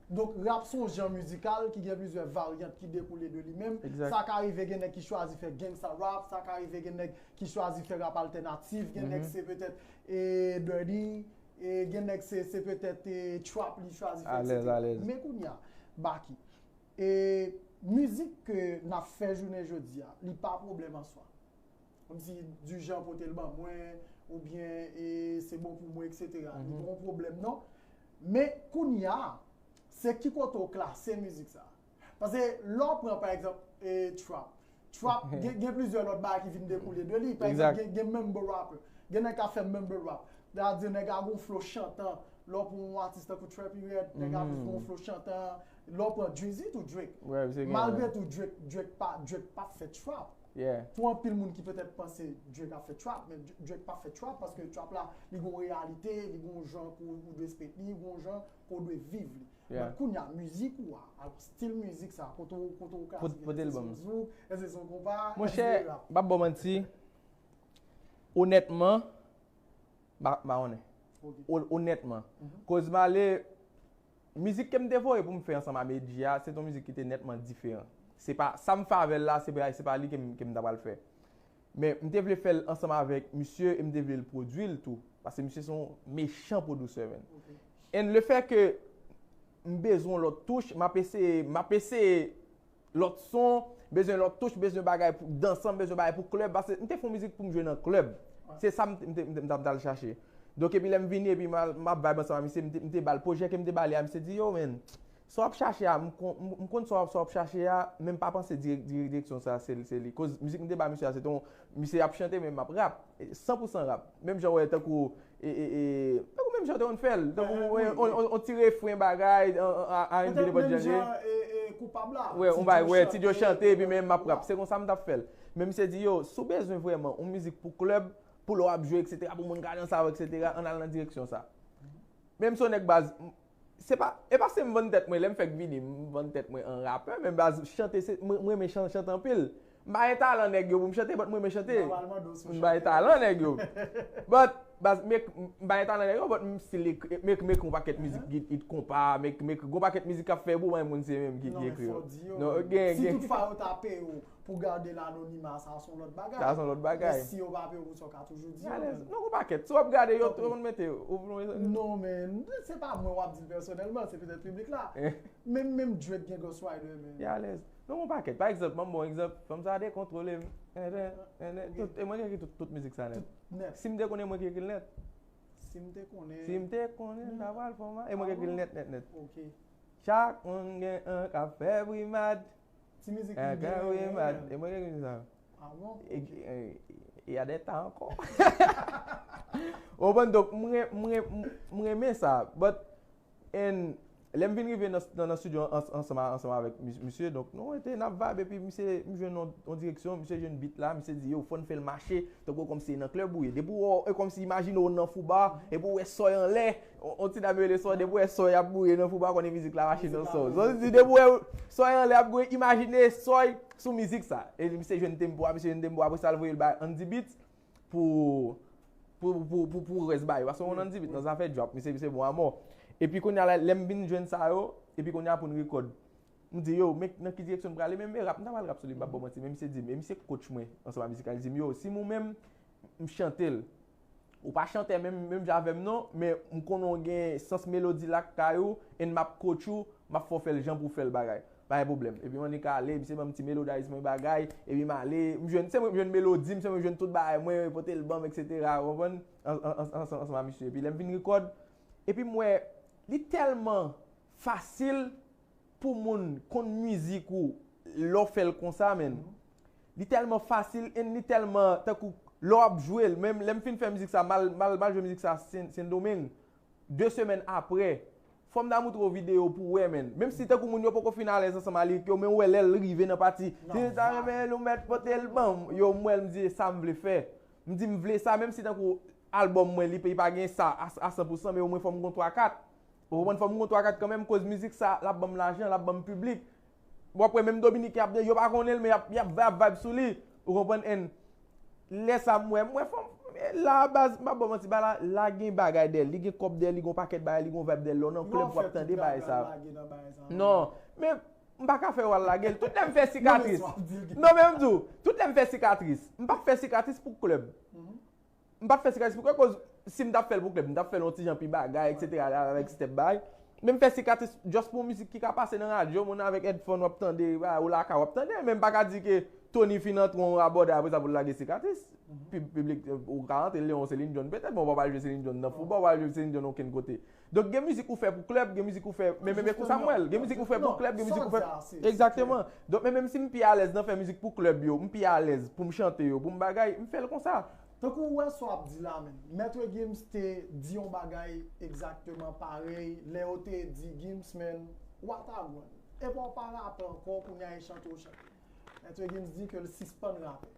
Donk, rap se yon jan mizikal ki gen plizyè varyant ki dekoule de li menm. Sa ka rive gen nèg ki chwazi fè gangsta rap, sa ka rive gen nèg ki chwazi fè rap altènatif, gen nèg se petèt, e, dirty, e, gen nèg se, se petèt, e, trap li chwazi fè, etsetera. Men kounye a, Baky, e, mizik ke n ap fè jounen jodi a, li pa pwoblèm an swa. Kòmsi, di jan pote l ban mwen, oubyen, e, se bon pou mwen, etsetera. Li pa yon pwoblèm, non. Men, kounye a, se ki kote w klase mizik sa? Paske, lè w pran, pa egzanp, e, trap. Trap, gen, gen plizyè lòt bagay ki vin dekoule de li. Pa egzanp, gen, gen mumble rapper. Gen nèg k ap fè mumble rap. Sètadi, nèg la gon flow chantan. Lè w pran yon atis tankou Trippie Redd, nèg la plis gon flow chantan. Lè w pran Drizzy tou, Drake. Malgre tou, Drake, Drake pa, Drake pa fè trap. Pou anpil moun ki petèt panse Drake ap fè trap, men Dr-, Drake pa fè trap paske trap la, li gon reyalite, li gon jan kou ou dwe spit li, gon jan kou ou dwe viv li. Men kounye a, mizik ou a, al stil mizik sa, kote w, kote w klase li, èske se yon zouk, èske se yon konpa, èske se rap? Monchè, m p ap ba w manti, onètman, m pa, m pa konnen. O-, onètman. Koz m ale, mizik ke m te voye pou m fè ansanm a Medjy a, se t yon mizik ki te nètman diferan. Se pa, sa m fè avè l la, se pa, se pa li ke m, ke m ta pral fè. Men m te vle fè l ansanm avèk misye e m te vle l pwodui l tou. Paske misye se yon mechan pwodisè, menn. And le fait que m bezwen yon lòt touch, m ap eseye, m ap eseye lòt son, bezwen lòt touch, bezwen bagay pou dansan, bezwen bagay pou klèb. Paske m te fè yon mizik pou m jwe nan klèb. Se sa m te, m te, m te, m t ap t al chache. Donk, epi lè m vini, epi m al, m ap vibe ansanm ak misye, m te, m te ba l pwojè ke m te ba li a, misye di, yo, menn, sa w ap chache a, m kon-, m, m konn sa w ap, sa w ap chache a, men m pa panse dirèk-, dirèk-, direksyon sa, se, se li. Koz mizik m te ba misye a, se te yon, misye ap chante, men m ap rap. E, san pou san rap. Menm jan w wè tankou, e, e, e, tankou menm jan te konn fè l. Tankou, on, on, on, on ti refren bagay, an, an, a, a, Petèt menm jan, e, e, Koupab la. Wè, on bay, wè, Ti Djo chante, epi men m ap rap. Se konsa m t ap fè l. Men misye di, yo, si w bezwen vrèman yon mizik pou klèb, pou lè w ap jwe, etsetera, pou moun ka danse avè w, etsetera, ann al nan direksyon sa. Men m se yon nèg baz, m, se pa, e pa se m vann tèt mwen, lè m fèk vini, m vann tèt mwen an rapè, men baz, chante, se, mwen, mwen renmen chan-, chante anpil. M pa gen talan nèg yo pou m chante, but mwen renmen chante. M pa gen talan nèg yo. But, baz, m ek-, m pa gen talan nèg yo, but m still ek-, m ek-, m ekri yon pakèt mizik, hit, hit konpa, m ek-, m ekri yon pakèt mizik k ap fè bon, mwen konn se menm ki, ki ekri yo. Non, gen, gen. Si toutfwa yo ta peye w, pou gade l anonima, sa se yon lòt bagay. Sa se yon lòt bagay. Men si yo pa peye w pou sa, w ka toujou di yo, Alèz. Men. Non, ou pa kèt. Si w ap gade, yo, yo konn mete, ou pou mete. Non, men, se pa mwen w ap di l pèsonèlman, se petèt piblik la. Men menm Drake gen Ghost Rider, men. Li alèz. Non, ou pa kèt. Pa egzanp, ban m bon egzanp, fanm sa dekontwole m. Enten, enten, tout, e mwen ki ekri tout, tout mizik sa nèt. Nèt. Si m te konnen, mwen ki ekri l nèt. Si m te konnen. Si m te konnen, m ta pral fè w mal. E mwen ki ekri l nèt, nèt, nèt. Ok. Chak moun gen an k ap fè brimad. Ti mizik An li k ap gen brimad. an. E mwen ki ekri sa. Ah bon? E, e, e y a de ta ankò. Ou konprann? Donk, mwen, mwen, mwen renmen sa. But, and, lè m vin rive nan, nan, nan studio ans-, ansanm, ansanm avèk mis-, misye, donk, nou rete, n ap vibe, epi misye, m jwenn yon, yon direksyon, misye jwenn beat la, misye di, yo, fò n fè l mache, tankou kòmsi se nan klèb ou ye. Depi w wè, e kòmsi imajine w nan fouba, epi w wè sòy anlè, on, on ti dam yo rele sòy, depi w wè sòy ap boure nan fouba, konnen mizik la mache nan sòy. Zòt di, depi w wè sòy anlè ap boure, imajine sòy sou mizik sa. E misye jwenn tempo a, misye jwenn tempo, apre sa, l voye l bay Andy Beats pou, pou, pou, pou, pou rès bagay. Paske yon Andy Beats nan zafè drop, misye, misye bon amò. Epi kounye a la, lè m vin jwenn sa yo, epi kounye a pou n rekòd. M di, yo, men nan ki direksyon n prale, men, men rap, m ta pral rap sou li, m p ap ba w manti, men misye di m, e misye coach mwen, ansanm a mizik la, li di m, yo, si m ou menm, m chante l. Ou pa chantè menm, menm jan avè m non, men m konnen w gen sans melodi lakay ou, and m ap coach ou, m ap fè w fè l jan pou w fè l bagay. Pa gen pwoblèm. Epi m annik ale, misye ban m ti melodize mwen bagay, epi m ale, m jwenn, se mwen k jwenn melodi m, se mwen k jwenn tout bagay mwen, pote l ban m, etsetera. Ou konprann? An, an, an, ansanm, ansanm a misye. Epi lè m vin rekòd, epi m wè, li tèlman fasil pou moun konn mizik ou lè w fè l konsa, menn. Li tèlman fasil, and li tèlman, tankou, lè w ap jwe l, menm lè m fin fè mizik sa, m al, m al, m al jwe mizik sa Sen, Sendomeng, de semèn apre, fò m ta moutre w videyo pou w wè, menn. Menm si tankou moun yo poko fin alèz ansanm a lirik yo, men w wè lè l rive nan pati, si ta renmen l, ou mèt pote l ban m, yo, m wè l, m di, e sa m vle fè. M di, m vle sa, menm si tankou albòm mwen, li, li pa gen sa a, a san pou san, men omwen fò m gon twa kat. Ou konprann? Fò m gon twa kat kanmenm, koz mizik sa, l ap ban m lajan, l ap ban m piblik. W ap wè menm Dominiken ap, yo pa konnen l, men y ap, y ap, y ap vibe sou li. Ou konprann? And lè sa m wè, m wè fò m, la baz, m pa ba w manti, ba la, la gen bagay dèyè l, li gen kòb dèyè l, li gon pakèt bagay, li gon vibe dèyè l, lè w nan klèb w ap tande bagay sa. Non, men m pa ka fè w al lage l. Tout lè m fè sikatris. Non, men m di w, tout lè m fè sikatris, m p ap fè sikatris pou klèb. M pa t fè sikatris pou kòk, koz si m t ap fè l pou klèb, m t ap fè l yon ti jan pi bagay, etsetera, avèk step bay. Men m fè sikatris just pou mizik ki ka pase nan radyo, moun avèk headphone w ap tande, ou lakay w ap tande, men m pa ka di ke Tony fin antre yon abòdè apre sa pou l lage sikatris. Pib-, piblik, ou ka antre Leon Celine Dion petèt, men w pa pral jwe Celine Dion nan fouba, w pa pral jwe Celine Dion okenn kote. Donk gen mizik ou fè pou klèb, gen mizik ou fè, men, men, men konsa m wè l, gen mizik ou fè pou klèb, gen mizik ou fè, egzakteman. Donk men menm si m pi alèz nan fè mizik pou klèb yo, m pi alèz pou m chante yo, pou m bagay, m fè l konsa. Tankou ou wè sa w ap di la, menn. Mèt Gims te di yon bagay egzakteman parèy lè yo te di Gims, menn, what a gwàn. Epa w pa rape ankò, kounye a e chante w chante. Mèt Gims di ke l sispann rape.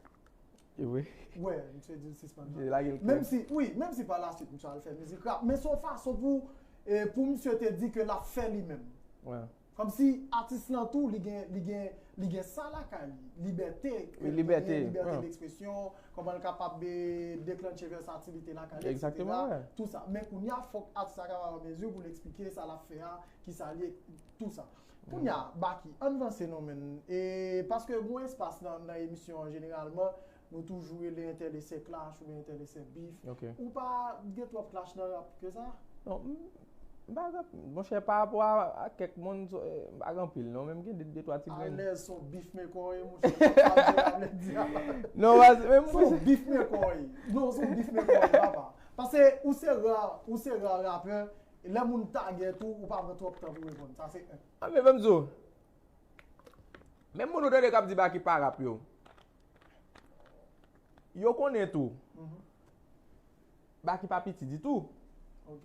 E vre. Wè, misye di l sispann Misye lage l rape. Menm klè. Si, wi, menm si pa la swit misye al fè mizik rap. Men se yon fason pou, e, pou misye te di ke l ap fè li menm. Wè. Kòmsi atis lan tou, li gen, li gen, li gen sa lakay li. Libète, Wi, libète, libète wè. Dekspresyon, kòman l kapab, e, deklanche vèsatilite lakay li, Egzakteman, etsetera. Wè. Tou sa. Men kounye a, fòk atis la kapab an mezi pou l eksplike sa l ap fè a, kisa l ye, tou sa. Kounye a, Baky, ann vanse non, menn. E, paske gon espas nan, nan emisyon an, jeneralman, nou toujou rele entèl e sè clash oubyen entèl e sè beef. Ok. Ou pa gen twòp clash nan rap ke sa? Non, m, m pa gen, monchè, pa rapò a, a kèk moun, so, e, m pa gen anpil, non, men m gen de, de twa ti grenn. Alèz, se yon beef maker w ye, monchè, sa w ap di a. Non, pa, men m Se yon beef maker w ye. Non, se yon beef maker w ye, papa. Paske ou se ra, ou se ra rapè, lè moun tagèt ou, ou pa pran twòp tan pou reponn. Sa se en. A, men ban m di w. Menm moun ou tande k ap di Baky pa rap yo. Yo konnen tou. Baky pa piti ditou. Ok.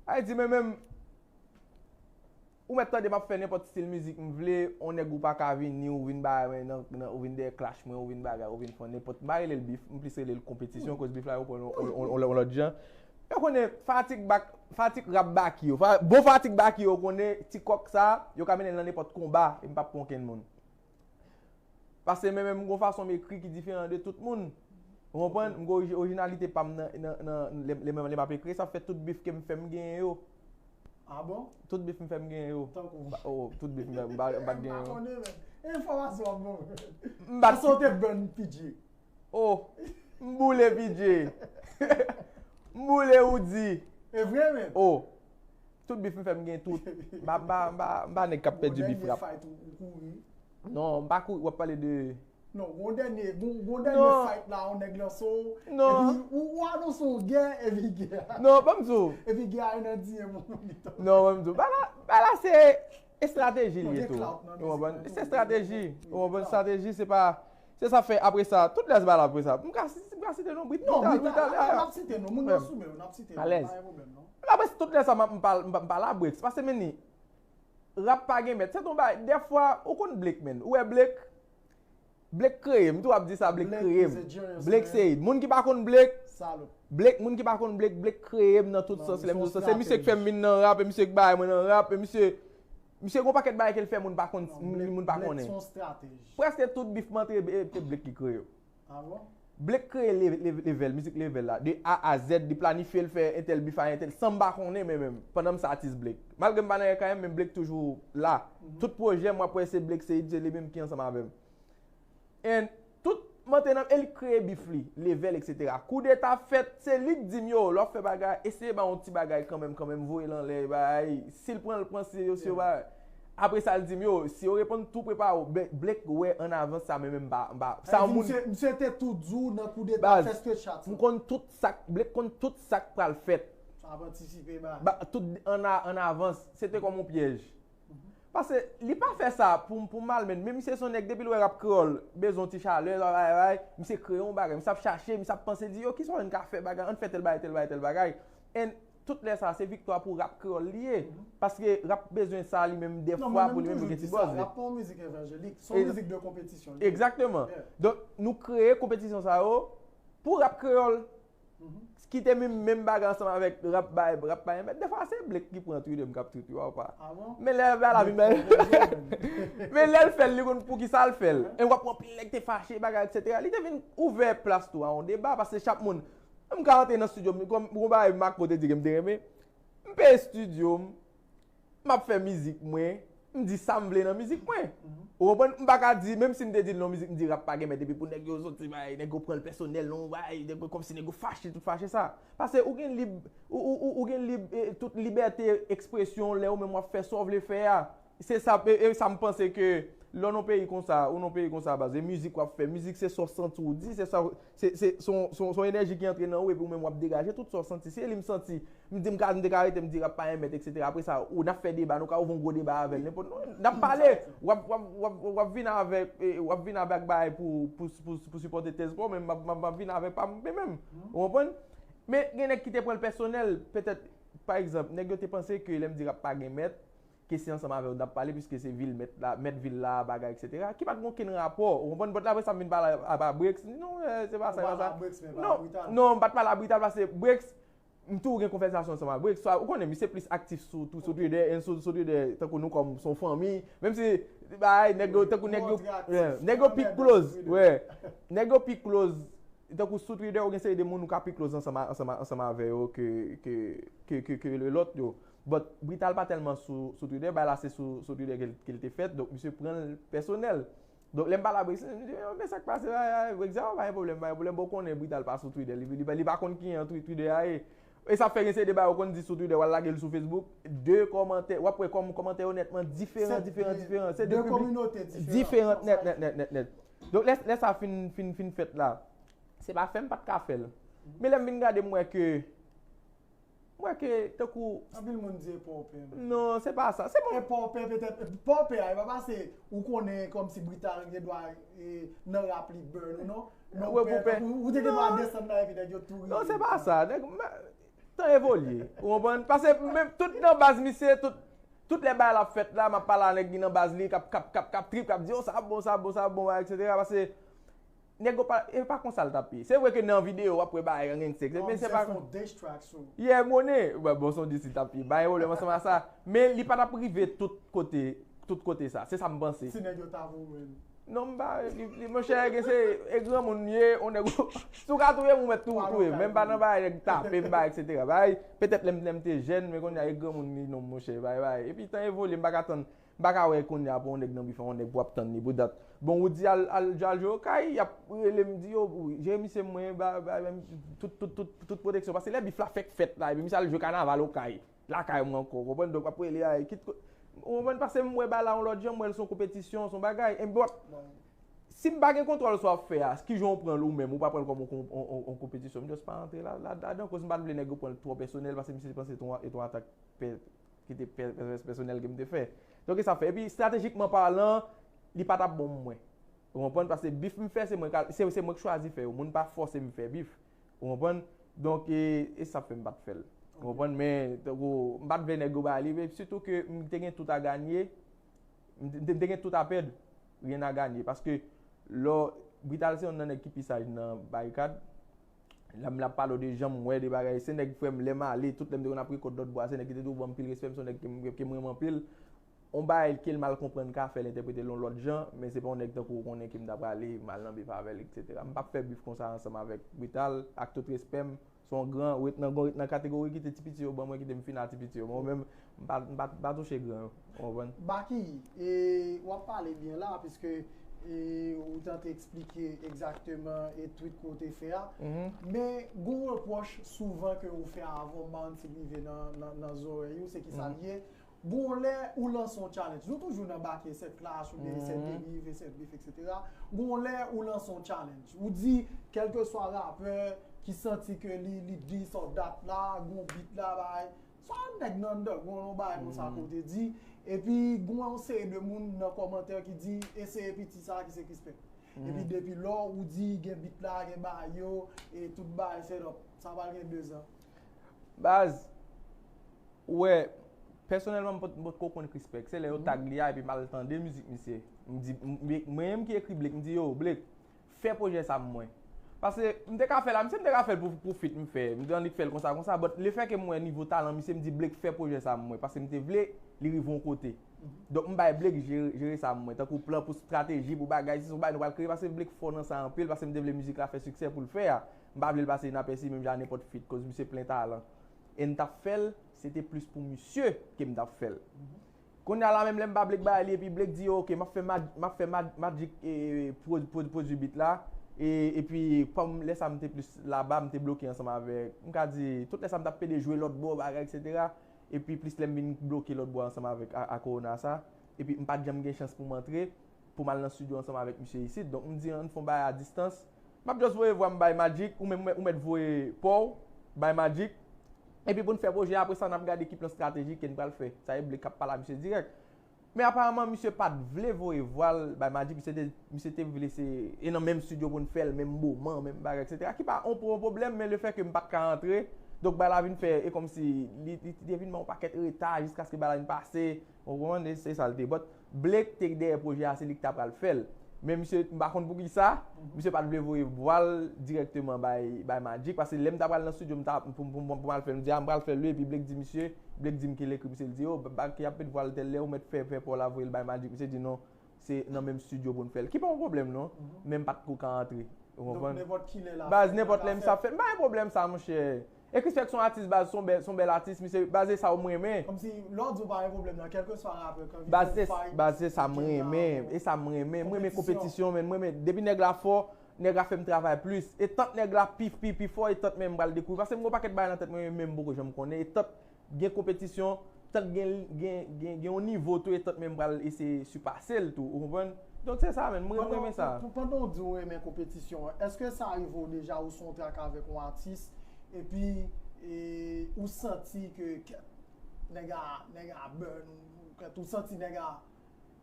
Sa vle di, men menm, ou mèt tande m ap fè nenpòt stil mizik m vle, on nèg ou pa ka vini, ou vin ba mwen nan, nan, ou vin dèyè clash mwen, ou vin bagay, ou vin fè nenpòt, m pa rele l beef, m plis rele l konpetisyon, koz beef la yo pran l on, on, on, on lòt jan. Yo konnen fanatik Bak-, fanatik rap Baky yo, fa-, bon fanatik Baky yo konnen ti kòk sa, yo ka mennen l nan nenpòt konba, e m p ap pran okenn moun. Paske men menm m gon fason m ekri ki diferan de tout moun. Ou konprann? M gon oriji-, orijinalite pa m nan, nan, nan, lè, lè, lè m ap ekri, sa fè tout beef ke m fè m genyen yo. Ah bon? Tout beef m fè m genyen yo. Tankou? Ba-, oh, tout beef m fè m pa, m pa t genyen yo. M pa konnen, men. Enfòmasyon ap bon. M bat Sa w te ban P J. Oh, m boule P J. M boule Roody. E vre, men? Oh, tout bif m fè m gen tout. M pa, m pa, m pa, m pa nèg k ap pèdi bif rap. Fight ou, ou kouri. Non, m pa kouri, w ap pale de Non, gon dènye, gon, gon dènye fight la, yon nèg lanse w. Non. Epi ou, ou anonse yon gè, epi gè a. Non, ban m di w. Epi gè a nan diye moun li tonbe. Non, ban m di w. Bagay la, bagay la se estrateji li ye tou. Ou konprann? Se estrateji. Ou konprann? Estrateji, se pa, se sa fè apre sa, tout lès bagay la apre sa. M ka, m ka site non, Brit, non, Brital, Brital, Brital, n ap site non, moun yo sou men, n ap site non, pa gen pwoblèm non. Apre tout lè sa, m ap, m pa, m pa, m pa la Brix, paske men ni, rap pa gen mèt. Se ton bagay, dèfwa, ou konn Blake, men. Ou wè Blake? Blake kreye m, m tou ap di sa, Blake kreye m. Blake se moun ki pa konn Blake. Blake, moun ki pa konn Blake, Blake kreye m nan tout sans, lè m di sa. Se misye k fè m vin nan rap, e misye k bay mwen nan rap, e misye, misye gon pakèt bagay ke l fè moun pa konn, moun pa konnen. Prèske tout bif m antre, e, e Blake ki kreye yo. Blake kreye le-, le-, level, mizik level la, de A a Z, li planifye l fè entèl bif a entèl, san m pa konnen, men menm, pandan m se atis Blake. Malgre m pa nan R K M, men Blake toujou la. Tout pwojè m, w ap wè se Blake Seid, se li menm ki ansanm avè m. And tout, m antre nan, e li kreye bif li, level, et cetera. Koudeta fèt, se li k di m, yo, lè w ap fè bagay, eseye ba yon ti bagay kanmenm, kanmenm, voye l anlè, bay, si l pran, l pran, si yo, si yo, bay. Apre sa, l di m, yo, si yo reponn tou, prepare w. Blake wè an avans sa, men menm m pa, m pa, sa yon moun. Misye, misye te tou di w nan koudeta, fè straight shot sa. M konn tout sa k, Blake konn tout sa k pral fèt. Sa ap antisipe bagay. Tout an, an avans, se te kòm yon pyèj. Paske li pa fè sa pou, pou mal, men, men misye se yon nèg, depi l wè rap kreyòl bezwen yon ti chalè, bay, bay, misye kreye yon bagay, misye ap chache, misye ap panse, di, yo, kisa n ka fè bagay, ann fè tèl bagay, tèl bagay, tèl bagay. And tout lè sa, se viktwa pou rap kreyòl li ye. Paske rap bezwen sa li menm dèfwa pou li menm gen ti buzz li. Rap pa yon mizik evanjelik, se yon mizik de konpetisyon li ye. Egzakteman. Donk, nou kreye konpetisyon sa yo pou rap kreyòl. Kite menm, menm bagay ansanm avèk rap bay, rap bay, men dèfwa se Blake ki pran Twitter m k ap tweet yo, ou pa. Men lè bagay la vin bay. Men lè l fè l, li konn poukisa l fè l. E w ap wè anpil nèg te fache, bagay, et cetera. Li te vin ouvè plas tou a yon deba, paske chak moun, m ka antre nan estidyo m, kòm yon bagay Marco te di ke m te renmen, m peye estidyo m, m ap fè mizik mwen, m di sa m vle nan mizik mwen. Ou konprann? M pa ka di, menm si m te di l nan mizik, m di rap pa gen mèt, epi pou nèg yo soti, bay, nèg yo pran l pèsonèl, non, bay, nèg yo kòmsi nèg yo fache, tout fache sa. Paske ou gen lib, ou, ou, ou, ou gen lib, e, tout libète ekspresyon lè ou menm w ap fè sa w vle fè a. Se sa, e, e sa m panse ke lè w nan peyi konsa, ou nan peyi konsa, baz, e mizik w ap fè, mizik se sa w santi w di, se sa, se, se, se yon, se yon, se yon enèji ki antre nan ou, epi ou menm w ap degaje tout sa w santi. Se li m santi, m di m ka, m te ka rete, m di rap pa yon mèt, et cetera. Apre sa, ou, n ap fè deba, nou ka ouvri yon gwo deba avè l, nenpòt, nou, n ap pale, w ap, w ap, w ap, w ap vin avèk, e, w ap vin avèk bagay pou, pou, pou, pou sipòte tèz pa w, men m ap, m ap, m ap vin avèk pa m, men menm, ou konprann? Men gen nèg ki te pran l pèsonèl, petèt, pa egzanp, nèg yo te panse ke lè m di rap pa gen mèt, ke se ansanm avè w n ap pale, piske se vil mèt la, mèt vil la, bagay, et cetera, ki pa t gen okenn rapò, ou konprann? But apre sa, m vin pale a, a Brix, non, e, se pa sa, se pa sa. Non, non, m pa t pale a Brital, paske Brix, m toujou gen konvèsasyon ansanm a Brix, swa, ou konnen, misye plis aktif sou, sou, sou Twitter, e sou, sou Twitter, tankou nou kòm, se yon fanmi, menm si, bay, nèg yo, tankou nèg yo, nèg yo pi close, nèg yo pi close, tankou sou Twitter, ou gen seri de moun ou ka pi close ansanm a, ansanm a, ansanm avè yo ke, ke, ke, ke, ke lòt yo. But Brital pa tèlman sou, sou Twitter, bagay la se sou, sou Twitter ke l, ke l te fèt, donk misye pran l pèsonèl. Donk lè m pale a Brix, m di, "Yo, men sa k pase, bay, bay, Brix, a, pa gen pwoblèm, pa gen pwoblèm, bon, ou konnen Brital pa sou Twitter, li, li, li pa konn kijan Twi-, Twitter a ye." E sa fè gen seri de bagay ou konn di sou Twitter, w al lage l sou Facebook, de kòmantè, w ap wè kòm kòmantè yo nètman diferan, diferan, diferan. Se de kominote diferan, nèt, nèt, nèt, nèt, nèt. Donk lè, lè sa fin, fin, fin fèt la, se pa fè m pa t ka fè l. Men lè m vin gade, m wè ke, m wè ke tankou. Anpil moun di e pa w pè, men. Non, se pa sa. Se bon. E pa w pè, petèt, e pa w pè a, e pa paske ou konnen kòmsi Brital gen dwa, e, nan rap li burn ou non. Men ou pè, ou, ou te gen dwa desann la epi nèg yo tou rive. Non, se pa sa. Nèg, tan evolye. Ou konprann? Paske menm tout nan baz misye, tout, tout lè bagay la ap fèt la, m ap pale a nèg ki nan baz li, k ap, k ap, k ap, k ap trip, k ap di, "Oh, sa ap bon, sa ap bon, sa ap bon," et cetera. Paske nèg yo pa, e pa konsa l t ap ye. Se vre ke nan videyo, w ap wè bagay an gen sèks, men se pa. Yeah, monnen. Bon, se yon diss li t ap ye. Pa gen pwoblèm ansanm a sa. Men li pa t ap rive tout kote, tout kote sa. Se sa m panse. Si nèg yo ta voye l. Non, m pa, li, li, monchè, gen se, e granmoun ye, on nèg, si w ka touye m, ou mèt tou touye m. Men m pa nan bagay nèg tape m, bagay, et cetera. Bagay, petèt lè m, lè m te jèn, men kounye a, e granmoun li non, monchè, bagay, bagay. Epi tan evolye, m pa ka tann. M pa ka wè kounye a pou yon nèg nan bif, yon nèg pou ap tann li pou dat. Bon, ou di al, al, al jwe okay, y ap rele m di yo, jere misye mwen, ba, ba, ba, tout, tout, tout, tout pwoteksyon. Paske lè bif la fèk fèt la, epi misye al jwe kanaval okay, lakay mwen ankò, ou konprann? Donk, ap rele a, kit ko-, ou konprann? Paske m wè bagay la yon lòt jan, m wè l se yon konpetisyon, se yon bagay. E bon, si m pa gen kontwòl sa w ap fè a, kijan w pran l ou menm, ou pa pran l kòm yon, yon, yon, yon konpetisyon. M just pa antre la, la, ladan, koz m pa t vle nèg yo pran l twò pèsonèl, paske misye te panse se yon, se yon atak pè-, ki te pè-, pè-, pèsonèl ke m te fè. Donk, e sa fè. Epi, estratejikman palan, li pa t ap bon pou mwen. Ou konprann? Paske bif m fè, se mwen ka, se, se mwen k chwazi fè yo. Moun pa fòse m fè bif. Ou konprann? Donk, e, e sa fè m pa t fè l. Ou konprann? Men, tankou, m pa t vle nèg yo ba li, men sitou ke m te gen tout a ganye, m te, m te gen tout a pèd, rien à gagner. Paske, lò, Brital se youn nan nèg ki pi saj nan Barikad. Lè m ap pale w de jan m wè de bagay, se nèg frè m, lè m ale, tout lè m te konn ap rekòd lòt bò a, se nèg ki te toujou ban m pil respè, m se yon nèg ke m, ke m renmen anpil. On bagay ke l mal konprann ka fè l entèprete l yon lòt jan, men se pa yon nèg tankou w konnen ke m ta prale mal nan bif avè l, etsetera. M p ap fè bif konsa ansanm avèk Brital, ak tout respè m, se yon gran, ou ret nan, ou ret nan kategori kite ti piti yo ban mwen, kite m fini a ti piti yo. Mwen menm, m pa, m pa, m pa touche gran yo, ou konprann? Baky, e, w ap pale byen la, piske, e, ou tante eksplike egzakteman e tweet ke w te fè a. Men, gon repwòch souvan ke ou fè avan Bounty rive nan, nan, nan zòrèy ou, se ki sa l ye? Gon lè ou lanse yon challenge. Nou toujou nan Baky e sèt clash, oubyen e sèt deriv, e sèt bif, etsetera. Gon lè ou lanse yon challenge. Ou di, kèlkeswa rapè ki santi ke li, li dis or that la, gon beat la, bay. Swa nèg nan underground, yon bagay konsa ke w te di. Epi, gon yon seri de moun nan kòmantè ki di, e se piti sa ki se Krispèk. Epi, depi lò, ou di, gen beat la, gen bagay yo, e tout bagay set up. Sa pral gen de zan. Baz, ou wè, pèsonèlman, m pot, m potko konn Krispèk. Se lè yo tag li a, epi m al tande mizik misye. M di, m, m, mwen menm ki ekri Blake, m di, yo, Blake, fè pwojè sa pou mwen. Paske m te ka fè l a misye, m te ka fè l pou, pou feat m fè. M te annik fè l konsa, konsa. But lefèke m wè nivo talan misye, m di, Blake, fè pwojè sa pou mwen. Paske m te vle li rive yon kote. Donk, m bay Blake jere, jere sa pou mwen. Tankou plan pou estrateji, pou bagay, si se yon bagay nou pral kreye, paske Blake fò nan sa anpil, paske m te vle mizik la fè siksè pou l fè a. M pa vle l pase inapèsi, menm jan a nenpòt feat, koz misye plen talan. E m t ap fè l, se te plis pou misye ke m t ap fè l. Kounye a la menm, lè m ba Blake bay li, epi Blake di, ok, m ap fè Mad-, m ap fè Mad-, Magic, e, pro-, pro-, pwodui beat la, e, epi kòm lè sa m te plis laba, m te bloke ansanm avèk, m ka di, tout lè sa m t ap pede jwe lòt bò, bagay, etsetera. Epi plis lè m vin bloke lòt bò ansanm avèk a, a Corona sa, epi m pa t janm gen chans pou m antre, pou m al nan estidyo ansanm avèk misye isit. Donk, m di, ann fè yon bagay a distans. M ap just voye vwa m bay Magic, ou menm ou mèt voye pa w bay Magic. Epi pou n fè pwojè, apre sa, n ap gade ki plan estratejik ke n pral fè. Sa e Blake k ap pale a misye dirèk. Men aparaman, misye pa t vle voye vwa l bay Magic, misye te, misye te vle se, e nan menm estidyo pou n fè l, menm moman, menm bagay, etsetera. Ki pa yon pwoblèm, men lefèke m pa t ka antre, donk bagay la vin fè, e kòmsi li, li, li te vin ban yon pakèt reta jiskaske bagay la vin pase. Ou konprann? E se sa l te. But Blake te dèyè pwojè a, se li ki ta pral fè l. Men misye, m pa konn poukisa, misye pa t vle voye vwa l dirèkteman bay, bay Magic, paske lè m ta pral nan estidyo, m ta, pou, pou, pou, pou m al fè l, m di, a, m pral fè l wi, epi Blake di misye, Blake di m ki l ekri misye, l di, o, Baky ap met vwa l tèl lè, ou mèt fè, fè pa w la voye l bay Magic, misye di non, se nan menm estidyo pou n fè l. Ki pa yon pwoblèm non, men m pa t ko ka antre. Ou konprann? Baz, nenpòt lè m sa fè, m pa gen pwoblèm sa, monchè. E Krispèk se yon atis, baz, se yon bèl, se yon bèl atis, misye, baz, e sa m renmen. Kòmsi, lè w di w pa gen pwoblèm nan, kèlkeswa rapè, kan vin fè fight, baz, se sa m renmen, e sa m renmen. M renmen konpetisyon, men m renmen, depi nèg la fò, nèg la fè m travay plis. E tant nèg la pi, pi, pi fò, e tant menm m pral dekouvri. Paske m gen yon pakèt bagay nan tèt mwen, menm m poko janm konnen. E tant gen konpetisyon, tant gen, gen, gen, gen yon nivo tou, e tant menm m pral eseye sipase l tou, ou konprann? Donk se sa, menm, mwen, mwen renmen sa. Pandan, pandan w di w renmen konpetisyon an, èske sa rive w deja ou sou yon track avèk yon atis, epi, e, ou santi ke, kèt, nèg a, nèg a burn ou, kèt, ou santi nèg a,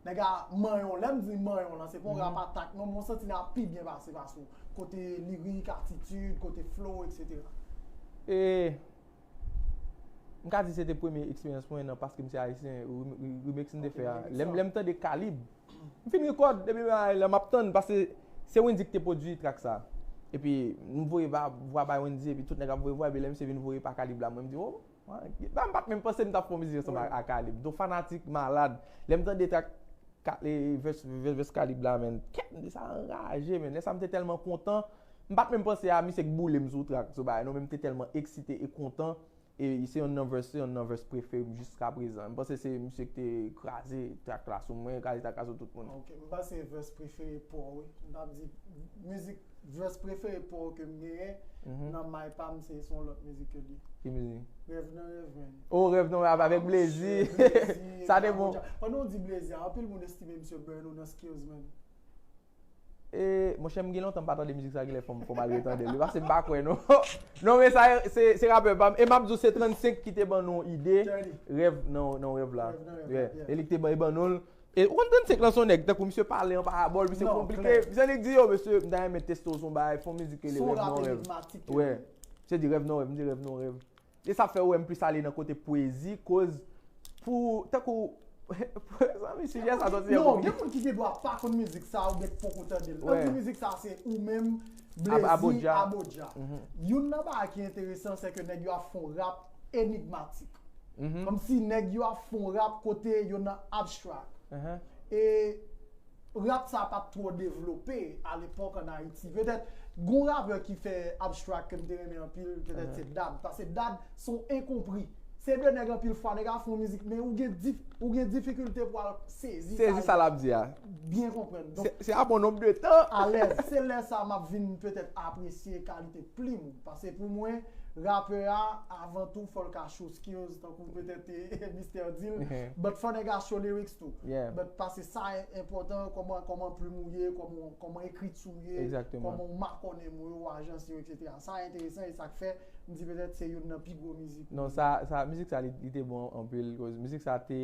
nèg a manyen w? Lè m di manyen w lan, se pa yon rap atak non, men w santi l ap pi byen pase pase w. Kote lirik, atitid, kote flow, etsetera. E, M ka di se te premye eksperyans mwen nan Paske M Se Ayisyen, remix m te fè a. Lè m, lè m tande Kalib, m fin rekòd, depi lè m ap tann, paske se Wendy ki te pwodui track sa. Epi m voye vwa bay Wendy, epi tout nèg ap voye vwa, epi lè misye vin voye pa Kalib la, mwen m di, o, ba, m pa t menm panse m t ap fè yon mizik ansanm a, a Kalib. Donk fanatik malad. Lè m tande track Ka-, e, vès, vès, vès Kalib la, menn. Kèt, m di sa anraje, menn. Lè sa m te tèlman kontan. M pa t menm panse a misye k boule m sou track, sou bagay, non, men m te tèlman eksite e kontan. E se yonn nan verse, se yonn nan verse prefere m jiska prezan. M panse se misye ki te kraze track la sou mwen, kraze track la sou tout moun. Ok, m panse verse prefere pa w, wi. M t ap di, mizik, verse prefere pa w ke m genyen, nan may pa m, se se yon lòt mizik ke l ye. Ki mizik? Rèv nan rèv, man. Oh, Rèv nan rèv avèk Blazy. Sa te bon. Pandan w di Blazy a, anpil moun estime misye burn ou nan Skillz, man. E, monchè, m gen lontan m pa tande mizik sa, genlè fò m fò m al retande l. Paske m pa kwè, non. Non, men sa, se, se rapè pa m. E m ap di w, se trannsenk ki te ban nou ide. Rèv nan, nan rèv la. E li ki te ban, e ban nou l. E ou konn trannsenk lan se yon nèg, tankou misye pale an parabòl, misye konplike. Misye li di, yo, mesye, m ta renmen teste w sou yon bagay, fè yon mizik ki rele Rèv nan rèv. Wi. Misye di Rèv nan rèv, m di Rèv nan rèv. E sa fè ou wè m plis ale nan kote pwezi, koz pou, tankou, zanmi, sijè sa soti. Non, gen moun ki gen dwa pa konn mizik sa, oubyen ki poko tande l. Tankou mizik sa, se ou menm, Blazy, Abodja. Youn nan bagay ki enteresan, se ke nèg yo ap fè yon rap enigmatik. Kòmsi nèg yo ap fè yon rap kote yo nan abstract. E rap sa pa t twò devlope alepòk ann Ayiti. Petèt, gon rapè ki fè abstract ke m te renmen anpil, petèt se Dad. Paske Dad se yon enkonpri. Se de nèg anpil fwa, nèg ap fè yon mizik, men ou gen dif, ou gen difikilte pou al sezi Sezi sa l ap di a. Byen konprann. Donk, Se, se a bon nonb de tan. Alèz. Se lè sa m ap vin petèt apresye kalite plim ou. Paske pou mwen, rapè a, avan tou, fò l ka show skills, tankou petèt Mister Deal. But fò nèg a show lyrics tou. But paske sa enpòtan, kòman, kòman plim ou ye, kòman, kòman ekriti ou ye, kòman ou makònen mo yo, ou ajanse yo, etsetera. Sa enteresan, e sa k fè m di petèt se youn nan pi gwo mizik. Non, sa, sa, mizik sa, li, li te bon anpil, koz mizik sa te,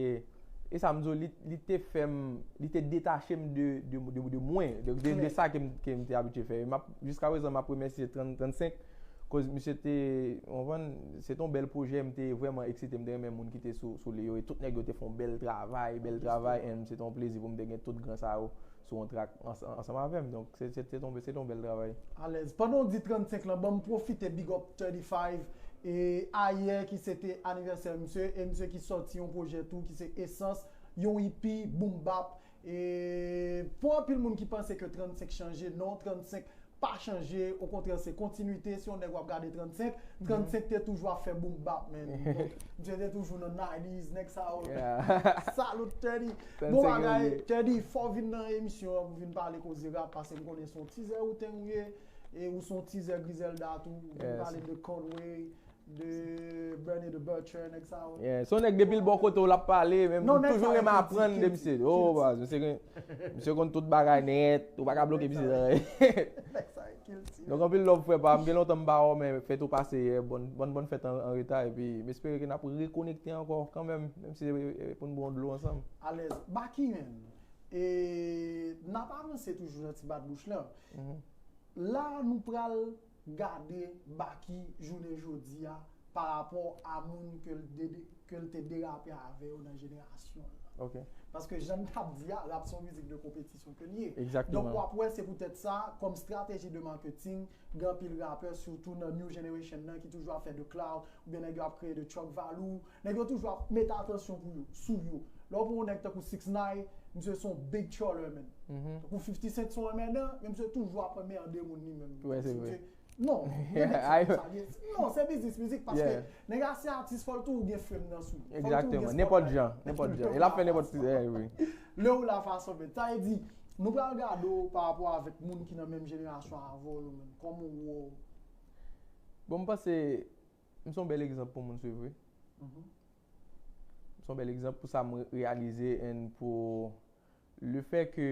e sa m di w, li, li te fè m, li te detache m de, de, de, de mwen, de, de, de sa ke m, ke m te abitye fè. E m ap, jiska prezan, m ap remèsye trannsenk, koz misye te, w konprann, se te yon bèl pwojè, m te vrèman eksite, m te renmen moun ki te sou, sou li yo, e tout nèg yo te fè yon bèl travay, bèl travay, and se te yon plezi pou m te gen tout gran sa yo sou yon track ansanm avè m. Donk, se, se, se te yon, se te yon bèl travay. Alèz. Pandan w di trannsenk lan, ban m pwofite big up thirty-five, e ayè ki se te anivèsè misye, e misye ki sòti yon pwojè tou ki se Esans, yon E P, boom bap. E pou anpil moun ki panse ke trannsenk chanje, non, trannsenk pa chanje, okontrè, se kontinwite. Si yon nèg w ap gade trannsenk, trannsenk te toujou ap fè boom bap, man. Donk, misye te toujou nan nineties, nèg sa yo. Salute, thirty. Bon bagay, thirty, fò w vin nan emisyon an pou vin pale koze rap, paske m konnen se yon tizè ou ten ou ye, e ou se yon tizè Griselda tou, ou vin pale de Conway, de Benny the Butcher, nèg sa yo. Yeah, se yon nèg depi l bò kote w l ap pale, men m toujou renmen aprann de misye. Oh, baz, misye gen, misye konn tout bagay nèt, ou pa ka bloke misye nan anyen. Donk, anpil love, frè pa m, gen lontan m pa wè w, men fèt ou pase yè, bòn, bòn, bòn fèt an, an reta, epi m espere ke n ap rekonekte ankò kanmenm, menm si se, e, pou n bwè yon dlo ansanm. Alèz. Baky, menm, e n ap avanse toujou nan ti bat bouch lan. La, nou pral gade Baky jounen jodi a pa rapò a moun ke l de, ke l te derape avè yo nan jenerasyon l lan. Paske jan n t ap di a, rap se yon mizik de konpetisyon ke l ye. Donk, w ap wè, se poutèt sa, kòm strateji de marketing, gen anpil rapè, sitou nan new generation nan, ki toujou ap fè de clout, oubyen nèg yo ap kreye de truck value, nèg yo toujou ap mete atansyon pou yo, sou yo. Lè w pran yon nèg tankou six nine, misye se yon big troller, man. Tankou fifty Cent se yon emmènan, men misye toujou ap emmède moun li menm. Non, non, se biznis mizik, paske nèg la se atis, fò l toujou gen frame nan sou li. Egzakteman, nenpòt jan, nenpòt jan. E l ap fè nenpòt ti, eh, wi. Lè w la fason fèt. Sa vle di, nou pral gade w pa rapò avèk moun ki nan menm jenerasyon avè w yo menm. Kòman w wè w? Bon, m panse m se yon bèl egzanp pou moun swiv, wi. M se yon bèl egzanp pou sa m reyalize and pou le fè ke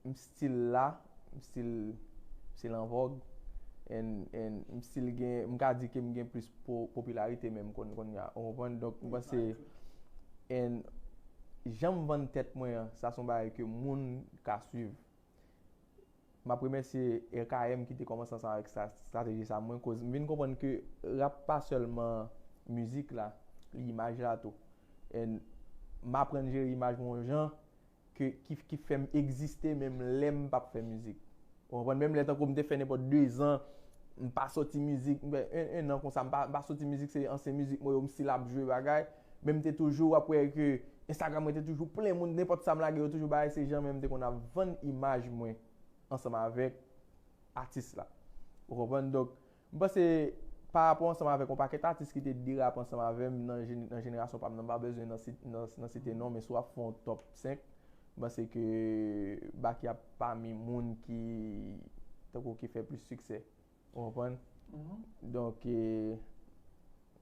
m still la, m still, m still an vòg, and, and m still gen, m ka di ke m gen plis po, popilarite menm konn, konnya, ou konprann? Donk, m panse, and jan m vann tèt mwen an, sa se yon bagay ke moun ka swiv. M ap remèsye R K M ki te kòmanse ansanm avèk sa, estrateji sa mwen, koz m vin konprann ke rap pa sèlman mizik la, li imaj la tou. And m aprann jere imaj mwen yon jan ke, ki, ki fè m egziste menm lè m p ap fè mizik. Ou konprann? Menm lè tankou m te fè nenpòt de zan, m pa sòti mizik, m fè en, en an konsa, m pa, m pa sòti mizik, se ansyen mizik mwen yo, m still ap jwe bagay, men m te toujou, w ap wè ke Instagram mwen te toujou plen moun, nenpòt sa m lage, yo toujou bagay, se jan menm m te konn ap vann imaj mwen ansanm avèk atis la. Ou konprann? Donk, m panse pa rapò ansanm avèk yon pakèt atis ki te derap ansanm avè m nan, nan jenerasyon pa m nan, m pa bezwen nan, nan, nan site non, men si w ap fè yon top senk, m panse ke Baky ap pami moun ki, tankou ki fè plis siksè. Ou konprann? Donk, e,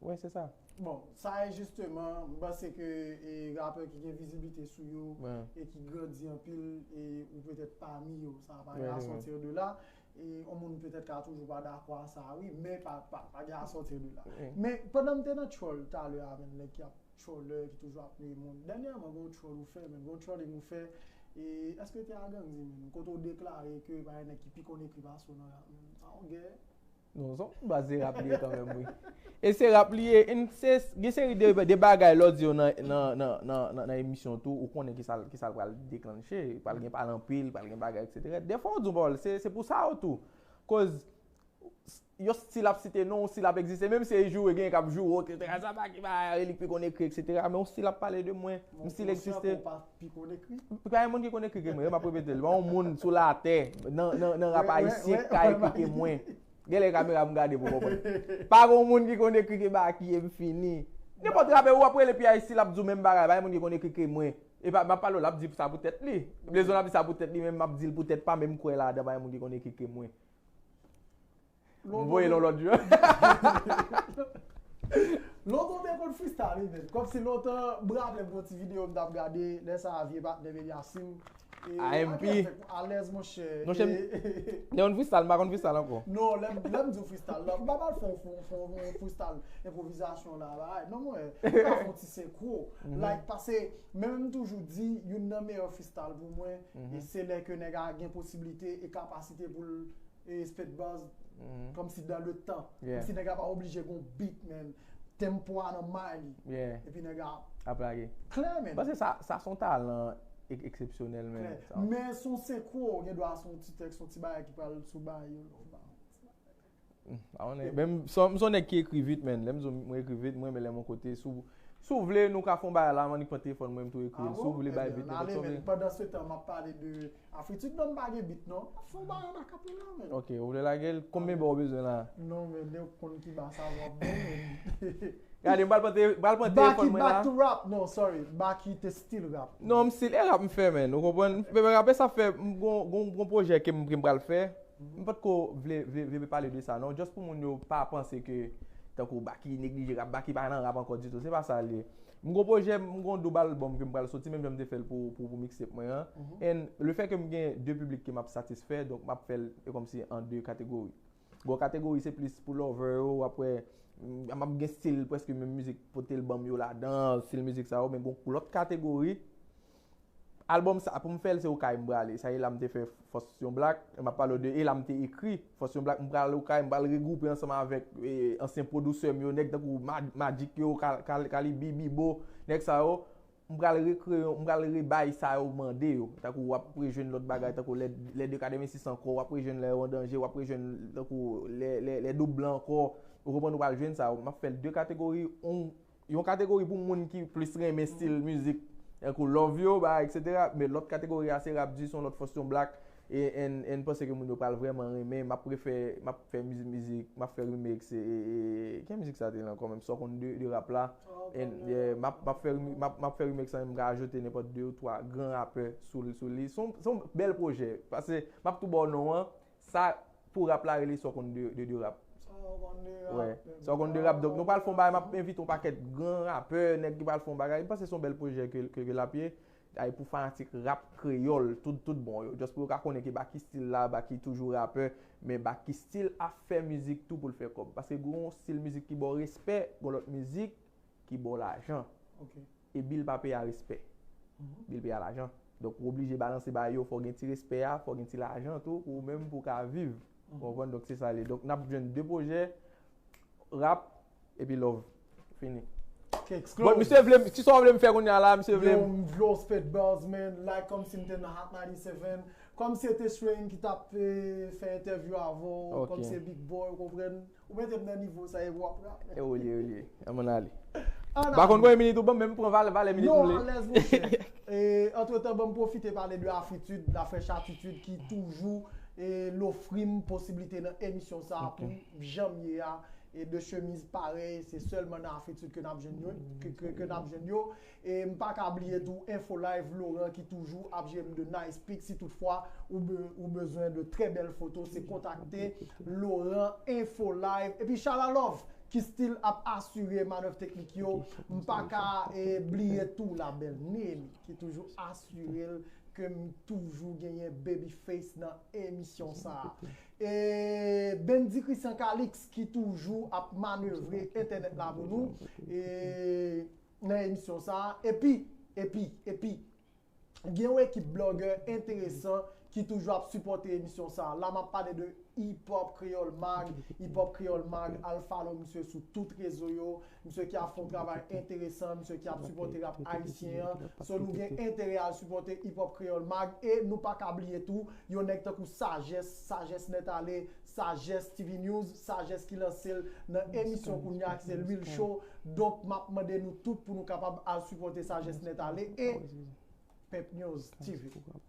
wi, se sa. Bon, sa e jisteman, m panse ke e, rapè ki gen viziblite sou yo e ki grandi anpil, e ou petèt pami yo, sa pa gen à sortir de là. E yon moun petèt ka toujou pa dakò a sa, wi, men pa, pa, pa gen à sortir de là. Men pandan m te nan troll talè a, men nèg ki ap troller, ki toujou ap nwi moun. Dènyèman, gen yon troll ou fè, men gen yon trolling ou fè, e èske te a Gandhi, men kote w deklare ke pa gen nèg ki pi konn ekri pase w nan rap, men sa yon gè. Non, se yon baz se rap li ye kanmenm, wi. E se rap li ye, e se, gen seri de, de bagay lè w di yo nan, nan, nan, nan, nan, nan emisyon tou, ou konnen ki sa, ki sa l pral deklanche, pral gen pale anpil, pral gen bagay, etsetera. Defwa w di yon pawòl, se, se pou sa yo tou. Koz, yon stil ap site non, yon stil ap egziste, menm si e joure, gen k ap joure, etsetera. Sa pa ki ba, li pi konn ekri, etsetera. Men yon stil ap pale de mwen, yon stil egziste. Pa gen moun ki konn ekri ke mwen, m ap repete l. Pa yon moun sou latè, nan, nan, nan rap ayisyen, k ka ekri ke mwen. Genlè kamera m gade pou konprann. Pa gon moun ki konn ekri ke Baky e m fini. Nenpòt rapè ou ap rele P I C l ap di w menm bagay, pa gen moun ki konn ekri ke mwen. E pa, m ap pale w, l ap di sa pou tèt li. Blezon ap di sa pou tèt li, men m ap di l pou tèt pa m, men m kwè ladan, pa gen moun ki konn ekri ke mwen. M voye l yon lòt jan. Lontan w te konn freestyle, wi, men. Kòmsi lontan, m raple m gon ti videyo m t ap gade, lè sa a vye patnè m Eliasim. E, A M P. Alèz, monchè. Monchè, m te konn freestyle, m pa konn freestyle ankò. Non, lè m, lè m di w freestyle la, m pa pral fè yon, fè yon, fè yon freestyle, enpwovizasyon la, bagay. Non, mwen, m ka fè yon ti senkwo. Like, paske, men m toujou di, youn nan meyè freestyle pou mwen, e se lè ke nèg a gen posiblite e kapasite pou l e spit bars, kòmsi dans le temps. Kòmsi nèg la pa oblije gon beat, man. Tempo a nan may li. Epi nèg la ap lage. Klè, man. Paske sa, sa se yon talan ek- eksepsyonèl, man. Klè. Men se yon senkwo, gen dwa se yon ti tèks, yon ti bagay ki pral sou bay yo. Hmm, pa konnen. Men m se yon, m se yon nèg ki ekri vit, man. Lè m di w mwen ekri vit, mwen renmen lè m yon kote sou Si w vle, nou ka fè yon bagay la, m annik pran telefòn mwen, m tou ekri l. Si w vle bay beat, nenpòt sa w vle. Pandan se tan, m ap pale de Afritid, non, m pa gen beat, non. Fè yon bagay an akapela, men. Ok, ou vle lage l? Konbyen bò w bezwen la? Non, men, nou konn ki ba sa w ap bon, men. Gade, m pral pran te- m pral pran telefòn mwen la. Back it back to rap. Non, sorry. Back it still rap. Non, m still e rap m fè, men. Ou konprann? Men rapè sa fè, m gon, gon, gon pwojè ke m, ke m pral fè. M potko vle, vle, vle pale de sa non, just pou moun yo pa panse ke tankou Baky neglije rap, Baky pa nan rap ankò ditou, se pa sa l ye. M gon pwojè, m gon doub album ke m pral soti, menm jan m te fè l pou, pou, pou mixtape mwen an. And le fait que m gen de piblik ke m ap satisfè, donk m ap fè l e kòmsi an de kategori. Gon kategori se plis pou lover yo, w ap wè, m, m ap gen stil prèske menm mizik pote l ban m yo ladan, stil mizik sa yo, men gon lòt kategori, Album sa, pou m fè l, se Okay m prale. Sa e la m te fè Fòs Yon Blak. M ap pale w de, e la m te ekri Fòs Yon Blak. M pral Okay, m pral regwoupe ansanm avèk e, ansyen pwodisè m yo, nèg tankou Ma- Magic yo, Kal- Kal- Kalibi, Bibo, nèg sa yo. M pral rekreye, m pral rebay sa yo mande yo. Tankou w ap rejwenn lòt bagay, tankou lè, lè de katrevensis ankò, w ap rejwenn lè yo an danje, w ap rejwenn tankou lè, lè, lè doub blan ankò. Ou konprann, ou pral jwenn sa yo. M ap fè l de kategori, yon yon kategori pou moun ki plis renmen stil mizik, tankou love yo, bagay, etsetera. Men lòt kategori a se rap di, se yon lòt Fòs Yon Blak. E, and, and panse ke moun yo pral vrèman renmen. M ap refè, m ap fè mizik, mizik, m ap fè remix. E, e, e, ki mizik sa te lan kanmenm? Sa w konn de, de rap la. And, yeah, m ap, m ap fè remi- m ap, m ap fè remix lan, m ka ajoute nenpòt de ou twa gran rapè sou, sou li. Se yon, se yon bèl pwojè. Paske m ap tou ba w non an. Sa pou rap la rele Sa w konn de, de, de rap. Sa w konn de rap. Wi, Sa w konn de rap. Donk nou pral fè yon bagay, m ap envite yon pakèt gran rapè, nèg ki pral fè yon bagay. M panse se yon bèl pwojè ke, ke, ke l ap ye. Ay, pou fanatik rap kreyòl, tout, tout bon yo. Just pou yo ka konnen ke Baky still la, Baky toujou rapè, men Baky still ap fè mizik tou pou l fè kòb. Paske gon stil mizik ki ba w respè, gon lòt mizik ki ba w lajan. E bil pa peye a respè. Bil peye a lajan. Donk, ou oblije balanse bagay yo, fò w gen ti respè a, fò w gen ti lajan tou, pou ou menm, pou w ka viv. Ou konprann? Donk, se sa l ye. Donk, n ap jwenn de pwojè, rap, epi love. Fini. Bon, misye vle, ki sa w vle m fè kounye a la, misye vle m. Yo, m vle w spit bars, man, like, kòmsi m te nan Hot ninety-seven, kòmsi se te Swain ki t ap, eh, fè entèvyou avè w, kòmsi se Big Boy, ou konprann? Ou mete m nan nivo sa, e w ap rape. E w li, e w li. Ann ale. Ann ale. Pa konn konbyen minit ou ban m, men m pran valè, valè minit m li. Non, alèz, monchè. E, antretan, ban m pwofite pale de Afritid, la frèch Atitid ki toujou, e, l ofri m posiblite nan emisyon sa a pou m janm ye a. e de chemiz parèy, se sèlman nan Afrik Sid ke n ap jwenn yo, ke, ke, ke n ap jwenn yo. E m pa ka bliye tou Info Live Laurent ki toujou ap jere m de nice pic si toutfwa ou, be, ou bezwen de trè bèl foto, se kontakte Laurent Info Live. Epi Shala Love ki still ap asire manèv teknik yo. M pa ka e, bliye tou la bèl Nemi ki toujou asire l ke m toujou genyen baby face nan emisyon sa a. E Bendy Christian Calix ki toujou ap manevre entènèt la pou nou e, nan emisyon sa a. Epi, epi, epi, gen yon ekip blogè enteresan ki toujou ap sipòte emisyon sa a. La, m ap pale de Hip Hop Kreyòl Mag. Hip Hop Kreyòl Mag, al follow misye sou tout rezo yo. Misye ki ap fè yon travay enteresan, misye ki ap sipòte rap ayisyen an. So, nou gen enterè al sipòte Hip Hop Kreyòl Mag. E nou pa ka bliye tou, yon nèg tankou Sajès, Sajès Nèt Ale, Sajès T V News, Sajès ki lanse l nan emisyon kounye a ki se Lwil Show. Donk, m ap mande nou tout pou nou kapab al sipòte Sajès Nèt Ale e Pep News T V.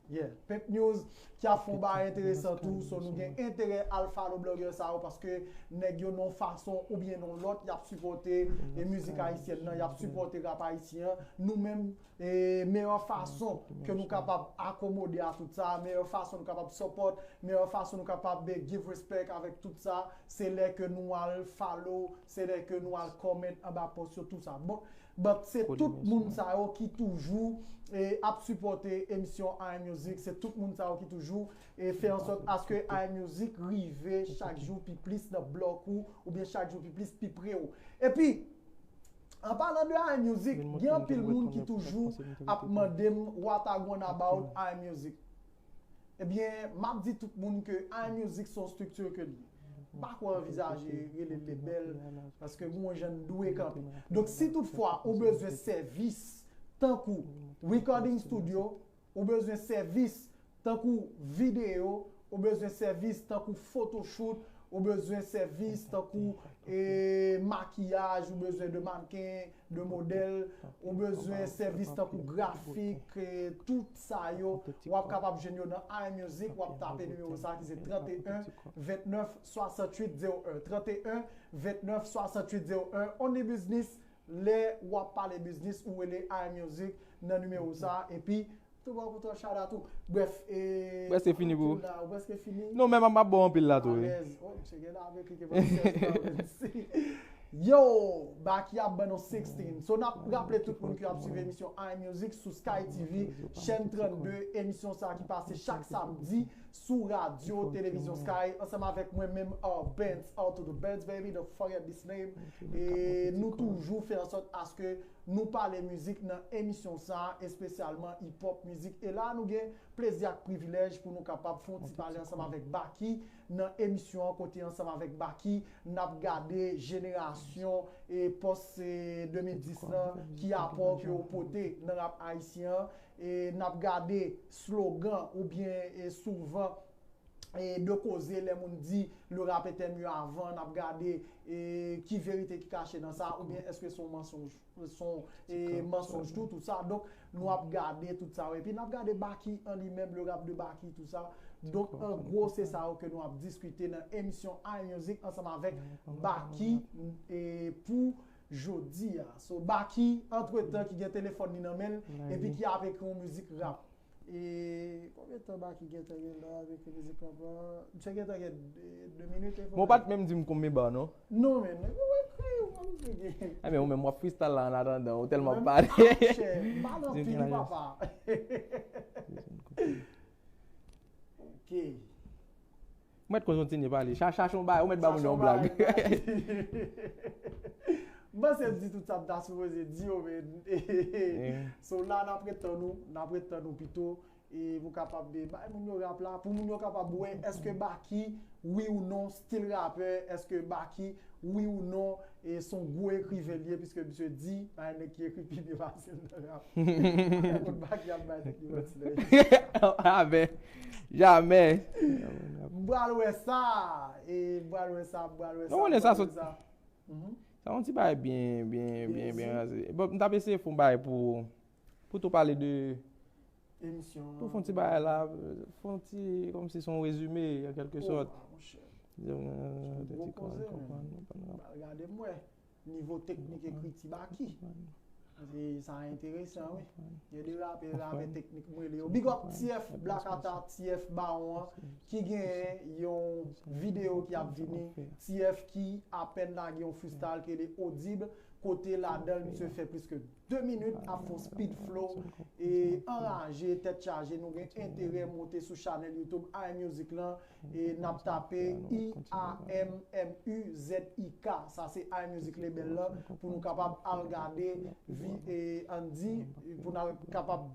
Yeah, Pep News ki ap fè yon bagay enteresan tou, so nou gen enterè al follow blogger sa yo paske nèg yo nan yon fason oubyen nan yon lòt, y ap sipòte e mizik ayisyèn nan, y ap sipòte rap ayisyen an. Nou menm, e meyè fason ke nou kapab akomode a tout sa, meyè fason nou kapab support, meyè fason nou kapab give respect avèk tout sa, se lè ke nou al follow, se lè ke nou al comment anba post yo, tout sa. Bon, but se tout moun sa yo ki toujou e, ap sipòte emisyon I Music, se tout moun sa yo ki toujou e, fè an sòt aske I Music rive chak jou pi plis nan blòk ou, oubyen chak jou pi plis pi pre w. Epi, an palan de I Music, gen anpil moun ki toujou ap mande m what I want about I Music. Ebyen, m ap di tout moun ke I Music se yon strikti ke l ye. M pa kwè anvizaje rele l lebèl, paske gen yon jan n dwe kanpe. Donk, si toutfwa ou bezwen sèvis tankou recording studio, ou bezwen sèvis tankou videyo, ou bezwen sèvis tankou photoshoot, ou bezwen sèvis tankou e, makiyaj, ou bezwen de mannken, de modèl, ou bezwen sèvis tankou grafik, e, tout sa yo, w ap kapab jwenn yo nan I Music, w ap tape nimewo sa ki se trannteyen vennèf swasanntuit zewo en, trannteyen vennèf swasanntuit zewo en, Only Business, lè w ap pale biznis, ou rele I Music nan nimewo sa, epi tout bon pou tou, shout out tou. Brèf, e, prèske fini, bro. Ou prèske fini? Non, men m ap ba w anpil la tou, wi. Alèz. Oh, misye gen la avèk li ke pa. Yo, Baky ap ban nou sixteen. So, n ap raple tout moun ki ap swiv emisyon I Music sou Sky T V, chèn trannde, emisyon sa ki pase chak samdi sou radyo, televizyon Sky, ansanm avèk mwen menm, uh, Benz, out to the Benz, baby, don't forget this name. E nou toujou fè an sòt aske nou pale mizik nan emisyon sa, espesyalman hip hop mizik. E la, nou gen plezi ak privilèj pou nou kapab fè yon ti pale ansanm avèk Baky nan emisyon an, kote ansanm avèk Baky, n ap gade jenerasyon e pòs, e, de mil dis lan, ki apò ke yo pote nan rap ayisyen an, e n ap gade slogan oubyen, e, souvan, e, de koze lè moun di le rap était mieux avant, n ap gade, e, ki verite ki kache nan sa, oubyen èske se yon mansonj, se yon, e, mansonj tou, tout sa. Donk, nou ap gade tout sa, wi. Epi n ap gade Baky an li menm, le rap de Baky, tout sa. Donk, an gwo, se sa yo ke nou ap diskite nan emisyon I Music ansanm avèk Baky, e, pou jodi a. So, Baky, antretan, ki gen telefòn li nan men l, epi ki ap ekri yon mizik rap. E konbyen tan Baky gentan gen la avèk mizik rap la? Misye gentan gen de, de minit e. Bon, ou pa t menm di m konbyen ba, non? Non, men, men, ou ekri, ou pa bezwen gen. A, men ou menm, w ap freestyle la an atandan, ou tèlman ap pale. Monchè, m pale anpil, papa. Ok. Ou mèt kontinye pale. Cha-, chache yon bagay, ou mèt ba moun yon blag. M panse m di tout sa m ta sipoze di yo, men. So, la, n ap ret tann ou, n ap ret tann ou pito, e pou kapab bay moun yo rap la, pou moun yo kapab wè, èske Baky, wi ou non, still rapè, èske Baky, wi ou non, e se yon gwo ekriven li ye, piske misye di, pa gen nèg ki ekri pi byen pase l nan rap. Kot Baky ap bay tèt li manti nan emisyon. Amen. Jamè. M pral wè sa. E m pral wè sa, m pral wè sa. Non, konnen sa sot. Mhm. Sa yon ti bagay byen, byen, byen, byen raze. Bon, m t ap eseye fè yon bagay pou, pou tou pale de emisyon an. Pou fè yon ti bagay la, fè yon ti, kòmsi se yon rezime, an kèlke sòt. Oh, monchè. Gwo koze, men. Al gade m wè nivo teknik ekriti Baky. E sa enteresan, wi. Gen de rapè, rapè teknik m rele yo. Big up T F Black Attack, T F Bawon an, ki gen yon videyo ki ap vini. T F ki apèn lage yon freestyle ki rele Audible, kote ladan l misye fè plis ke de minit ap fè yon speed flow e anraje, tèt chaje. Nou gen enterè monte sou chanèl YouTube iMusic lan e n ap tape I A M M U Z I K. Sa se iMusic label lan pou nou kapab al gade vi, e, Andy, pou n al kapab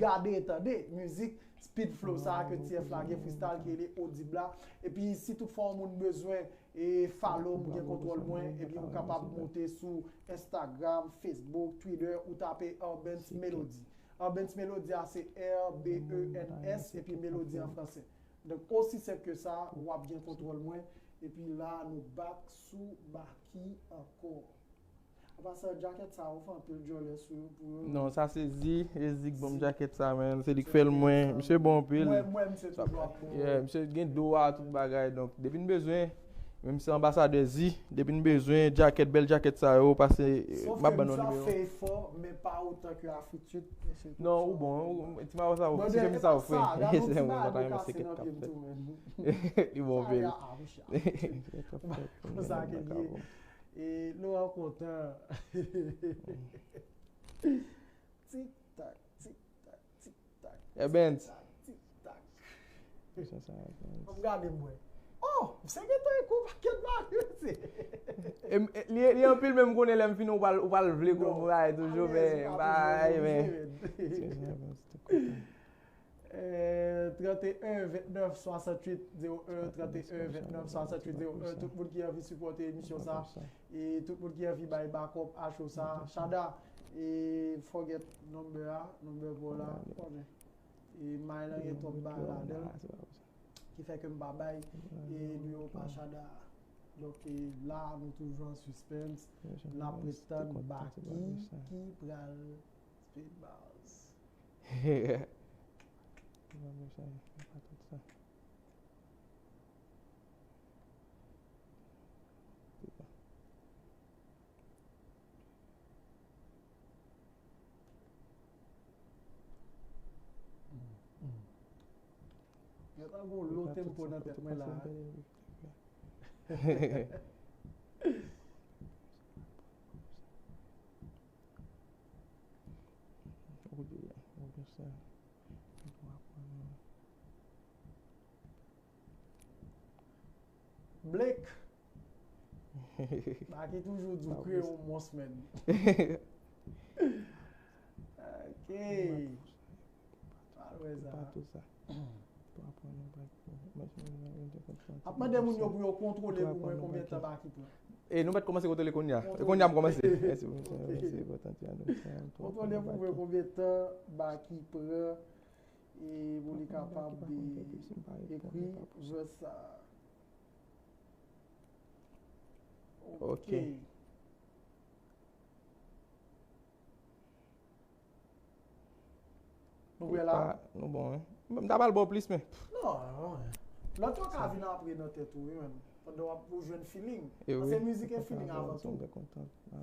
gade e tande mizik speed flow sa a ke T F lage freestyle ki rele Audible la. Epi si toutfwa yon moun bezwen e follow m, gen kontwòl mwen, epi ou kapab monte sou Instagram, Facebook, Twitter, ou tape Urbans Melody. Urbans Melody a se R B E N S epi Melody an fransè. Donk, osi senp ke sa, w ap gen kontwòl mwen. Epi la, nou back sou Baky ankò. Apa sa, djakèt sa, ou fè anpil djòlè sou yo pou yo. Non, sa se Zi, e Zi k ban m djakèt sa, man. Se li k fè l mwen. Misye bon anpil. Mwen, mwen, misye toujou ap bon. Yeah, misye gen do a, tout bagay. Donk, depi n bezwen, menm se anbasadè Zi, depi n bezwen djakèt, bèl djakèt sa yo, pase, m ap ban nou nimewo. Sof ke misye ap fè efò, men pa otan ke Afritid. Non, ou bon, ou, ti mawo sa, ou, si se sa ou fè. Gade yon ti mago kase nan pye m tou, men. Li bon, bèl. Konsa ke l ye. E nou an kontan. Tik tak, tik tak, tik tak. Ebens. Tik tak, tik tak. Sa, sa, Ebens. M gade mwen. Oh, se gentan ekou pakèt bagay, se. Em, e, li, li anpil, men m konnen lè m fini, ou pral, ou pral vle kou bagay toujou, men, bagay, men. Sa, sa, Ebens, te kontan. Euh, trente et un vingt-neuf soixante-huit zéro un, trente et un vingt-neuf soixante-huit zéro un, tout moun ki anvi sipòte emisyon sa, e tout moun ki anvi bay backup a show sa, Chada, e forget number a, number pou la, konnen. E may lan gen twòp bagay ladan l, ki fè ke m pa bay, e nimewo pa Chada. Donk, e la, nou toujou an suspens, n ap ret tann Baky ki pral spit bars. Mwen menm sa, mwen pa tout sa. Gentan gon lo tempo nan tèt mwen la. Blake. Baky toujou di w kreye yon mons, man. Ok. Al wè sa. Ap mande moun yo pou yo kontwole pou mwen konbyen tan Baky pran. E nou mèt kòmanse kontwole kounye a. E kounye a m kòmanse. Mèsi, mèsi, mèsi. Kontwole pou mwen konbyen tan Baky pran. E pou li kapab ekri vè sa. Ok. Nou wè la? Nou bon, wi. M ta pral ba w plis, men. Non, non, non. Lòt yo ka vin apre nan tèt ou, wi, men. Pandan w ap, ou jwenn feeling. Paske mizik e feeling avan tou.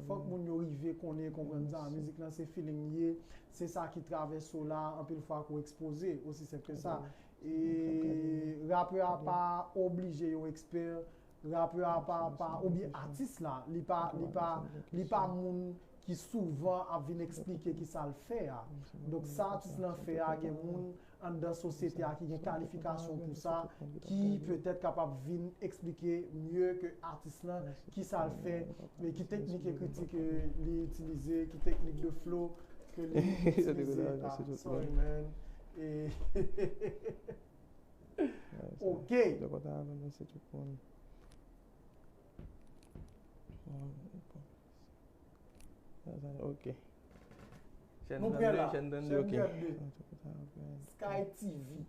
Fòk moun yo rive konnen, konprann sa. Mizik lan se feeling li ye. Se sa ki travèse w la, anpil fwa ke w ekspoze, osi senp ke sa. E rapè a pa oblije yon ekspè, rapè a pa, pa, oubyen atis la, li pa, li pa, li pa moun ki souvan ap vin eksplike ki sa l fè a. Donk sa atis lan fè a, gen moun anndan sosyete a ki gen kalifikasyon pou sa, ki petèt kapab vin eksplike mye ke atis lan ki sa l fè, e ki teknik ekriti ke li itilize, ki teknik de flow ke li itilize. Ah, sorry, man. E, ok. Ok. Nou prè la. Chèn trannde, ok. Sky T V.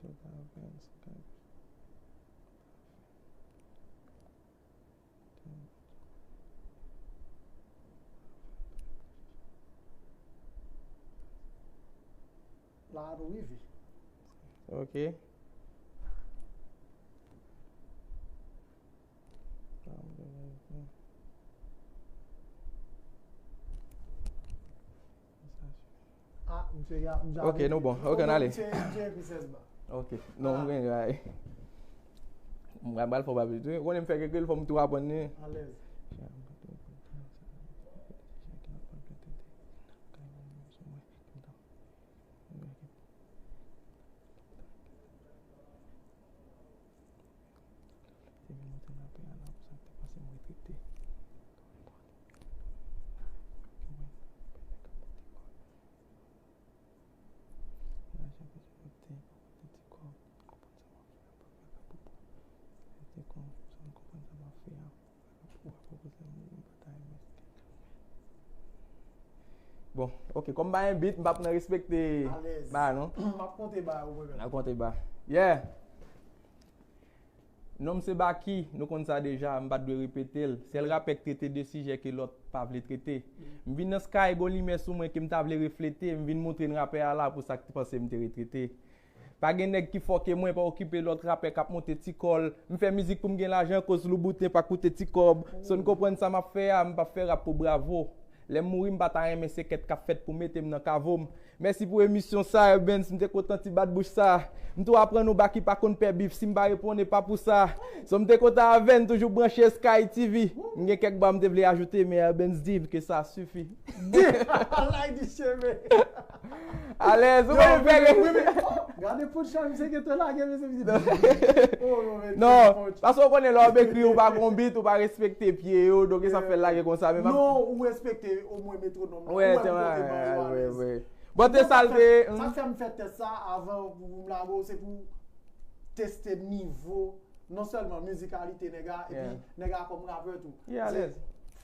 La a nou rive. Ok. Ok, nou bon. Ok, n ale. Ok, non, mwen, ay. Mwen pral fè w pa piti. Ou konnen m fè kèk rèl, fò m tou aprann li. Alèz. Bon, ok, kòm m pa gen beat, m p ap nan respekte ba non. M ap konte ba ou mwen menm. N ap konte ba. Yeah. Non m se Baky, nou konn sa deja, m pa t dwe repete l. Sèl rapè k trete de sijè ke lòt pa vle trete. M vin nan sky, gon limyè sou mwen ke m ta vle reflete. M vin montre n rapè a la pou sa k te panse m te retrete. Pa gen nèg ki fò ke mwen, pa okipe lòt rapè k ap monte ti kò l. M fè mizik pou m gen lajan, koz Loubouten pa koute ti kòb. So n konprann sa m ap fè a, m p ap fè rap pou bravo. Lè m mouri, m pa ta renmen se kèt k ap fèt pou mete m nan kavo m. Mèsi pou emisyon sa, Urbenz, m te kontan ti bat bouch sa. M tou aprann ou Baky pa konn pè bif, si m pa reponn e pa pou sa. So m te kontan avè n, toujou branche Sky T V. M gen kèk ba m te vle ajoute, men Urbenz di m ke sa sifi. Lay di cheve. Alèz, ou konn fè. Gade punchline misye gentan lage, mesye, misye. Oh, non, men, non, paske ou konnen lè w ap ekri, ou pa gon beat, ou pa respekte pye yo, donk e sa k fè l lage konsa, men pa. Non, ou respekte omwen metwonòm nan. Ou wè, te m kote ban yo alèz. Bon, te sa l te. Sa k fè m fè tès sa avan pou m lage w, se pou teste nivo, non sèlman mizikalite nèg la, epi nèg la kòm rapè tou. Yeah, alèz.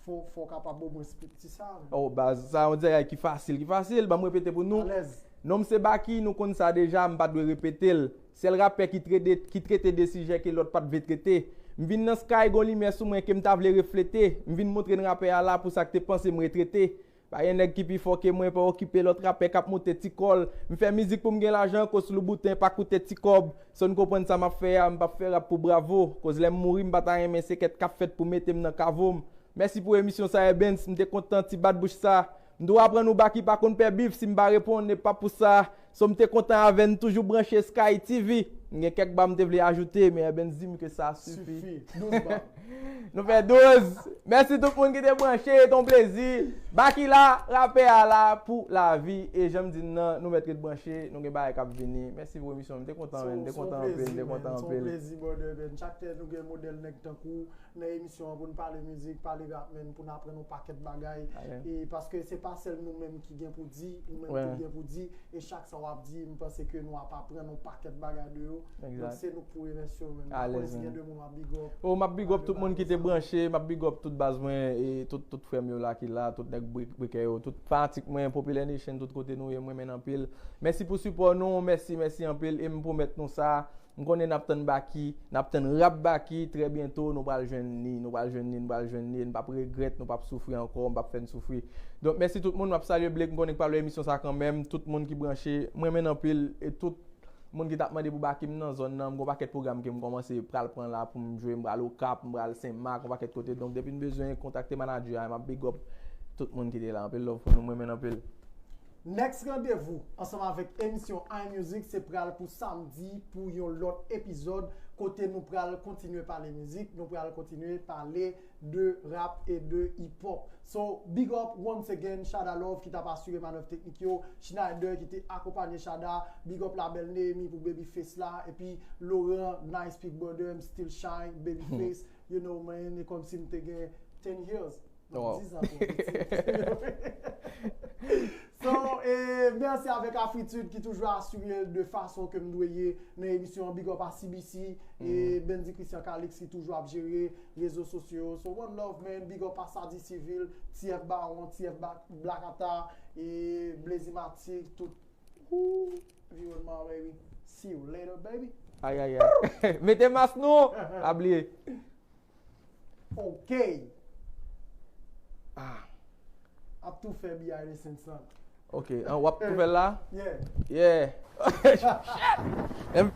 Fò, fò w kapab omwen spit ti sa. Oh, baz, sa yon bagay ki fasil, ki fasil. Ban m repete pou nou. Alèz. Non m se Baky, nou konn sa deja, m pa dwe repete l. Sèl rapè ki trete, ki trete de sijè ke lòt pa t vle trete. M vin nan sky, gon limyè sou mwen ke m ta vle reflete. M vin montre n rapè a la pou sa k te panse m retrete. Pa gen nèg ki pi fò ke mwen, pa okipe lòt rapè k ap monte ti kò l. M fè mizik pou m gen lajan, koz Loubouten pa koute ti kòb. So n konprann sa m ap fè a, m p ap fè rap pou bravo. Koz lè m mouri, m pa ta renmen se kèt k ap fèt pou mete m nan kavo m. Mèsi pou emisyon sa, Urbenz, m te kontan ti bat bouch sa. M tou aprann ou Baky pa konn pè bif, si m pa reponn, e pa pou sa. So m te kontan avè n, toujou branche Sky T V. M gen kèk ba m te vle ajoute, men Urbenz di m ke sa sifi. Sifi. Douz ba. Nou fè douz. Mèsi tout moun ki te branche, e te yon plezi. Baky la, rapè a la pou lavi. E jan m di n nan, nou mèt ret branche, nou gen bagay k ap vini. Mèsi pou emisyon, m te kontan, men, m te kontan anpil, m te kontan anpil. Se yon plezi, brother, men. Chak tè nou gen modèl nèg tankou w nan emisyon an pou n pale mizik, pale rap, men pou n aprann yon pakèt bagay. E paske se pa sèl nou menm ki gen pou di, ou menm tou gen pou di, e chak sa w ap di, m panse ke nou ap aprann yon pakèt bagay de yo. Donk se nou k pou remèsye w menm. M pa konnen si gen de moun w ap big up. Oh, m ap big up tout moun ki te branche, m ap big up tout baz mwen, e tout, tout frè m yo la ki la, tout nèg Bri-, Brikè yo, tout fanatik mwen, Popilè Nation, tout kote nou ye, m renmen n anpil. Mèsi pou sipò nou, mèsi, mèsi anpil, e m pwomèt nou sa, M konnen n ap tann Baky, n ap tann rap Baky, trè byento, nou pral jwenn li, nou pral jwenn li, nou pral jwenn li, e n p ap regrèt, nou p ap soufri ankò, m p ap fè n soufri. Donk, mèsi tout moun, m ap salye Blake, m konnen k pral wè emisyon sa kanmenm, tout moun ki branche, m renmen n anpil, e tout moun ki t ap mande pou Baky, m nan zòn nan, m gon pakèt pwogram ke m kòmanse pral pran la pou m jwe, m pral Okap, m pral Senmak, yon pakèt kote, donk depi n bezwen, kontakte manadjè a, m ap big up tout moun ki te la, anpil love pou nou, m renmen n anpil. Next randevou ansanm avèk emisyon iMusic se pral pou samdi pou yon lòt epizòd kote nou pral kontinye pale mizik, nou pral kontinye pale de rap e de hip hop. So, big up once again, Shada Love ki t ap asire manèv teknik yo, Schneider ki te akonpanye Shada, big up la bèl Nehemi pou Babyface la, epi Laurent, nice big brother, m still shine, Babyface, you know man, e kòmsi m te gen ten years. Nan dizan tou. So, e, mèsi avèk Afritid ki toujou asire l de fason ke m dwe ye nan emisyon an. Big up a C B C, e Bendy Christian Calix ki toujou ap jere rezo sosyo yo. So, one love, man. Big up a Sadi Civil, T F Baron, T F Ba-, Black Ata, e Blazy Matic, tout. Ooh, environnement, baby. See you later, baby. Ay, ay, ay. Mete mas nou. Pa bliye. Ok. Ah. Ap tou fè behind the scenes lan. Ok, an, w ap tou fè l la? Yeah. Yeah. Em,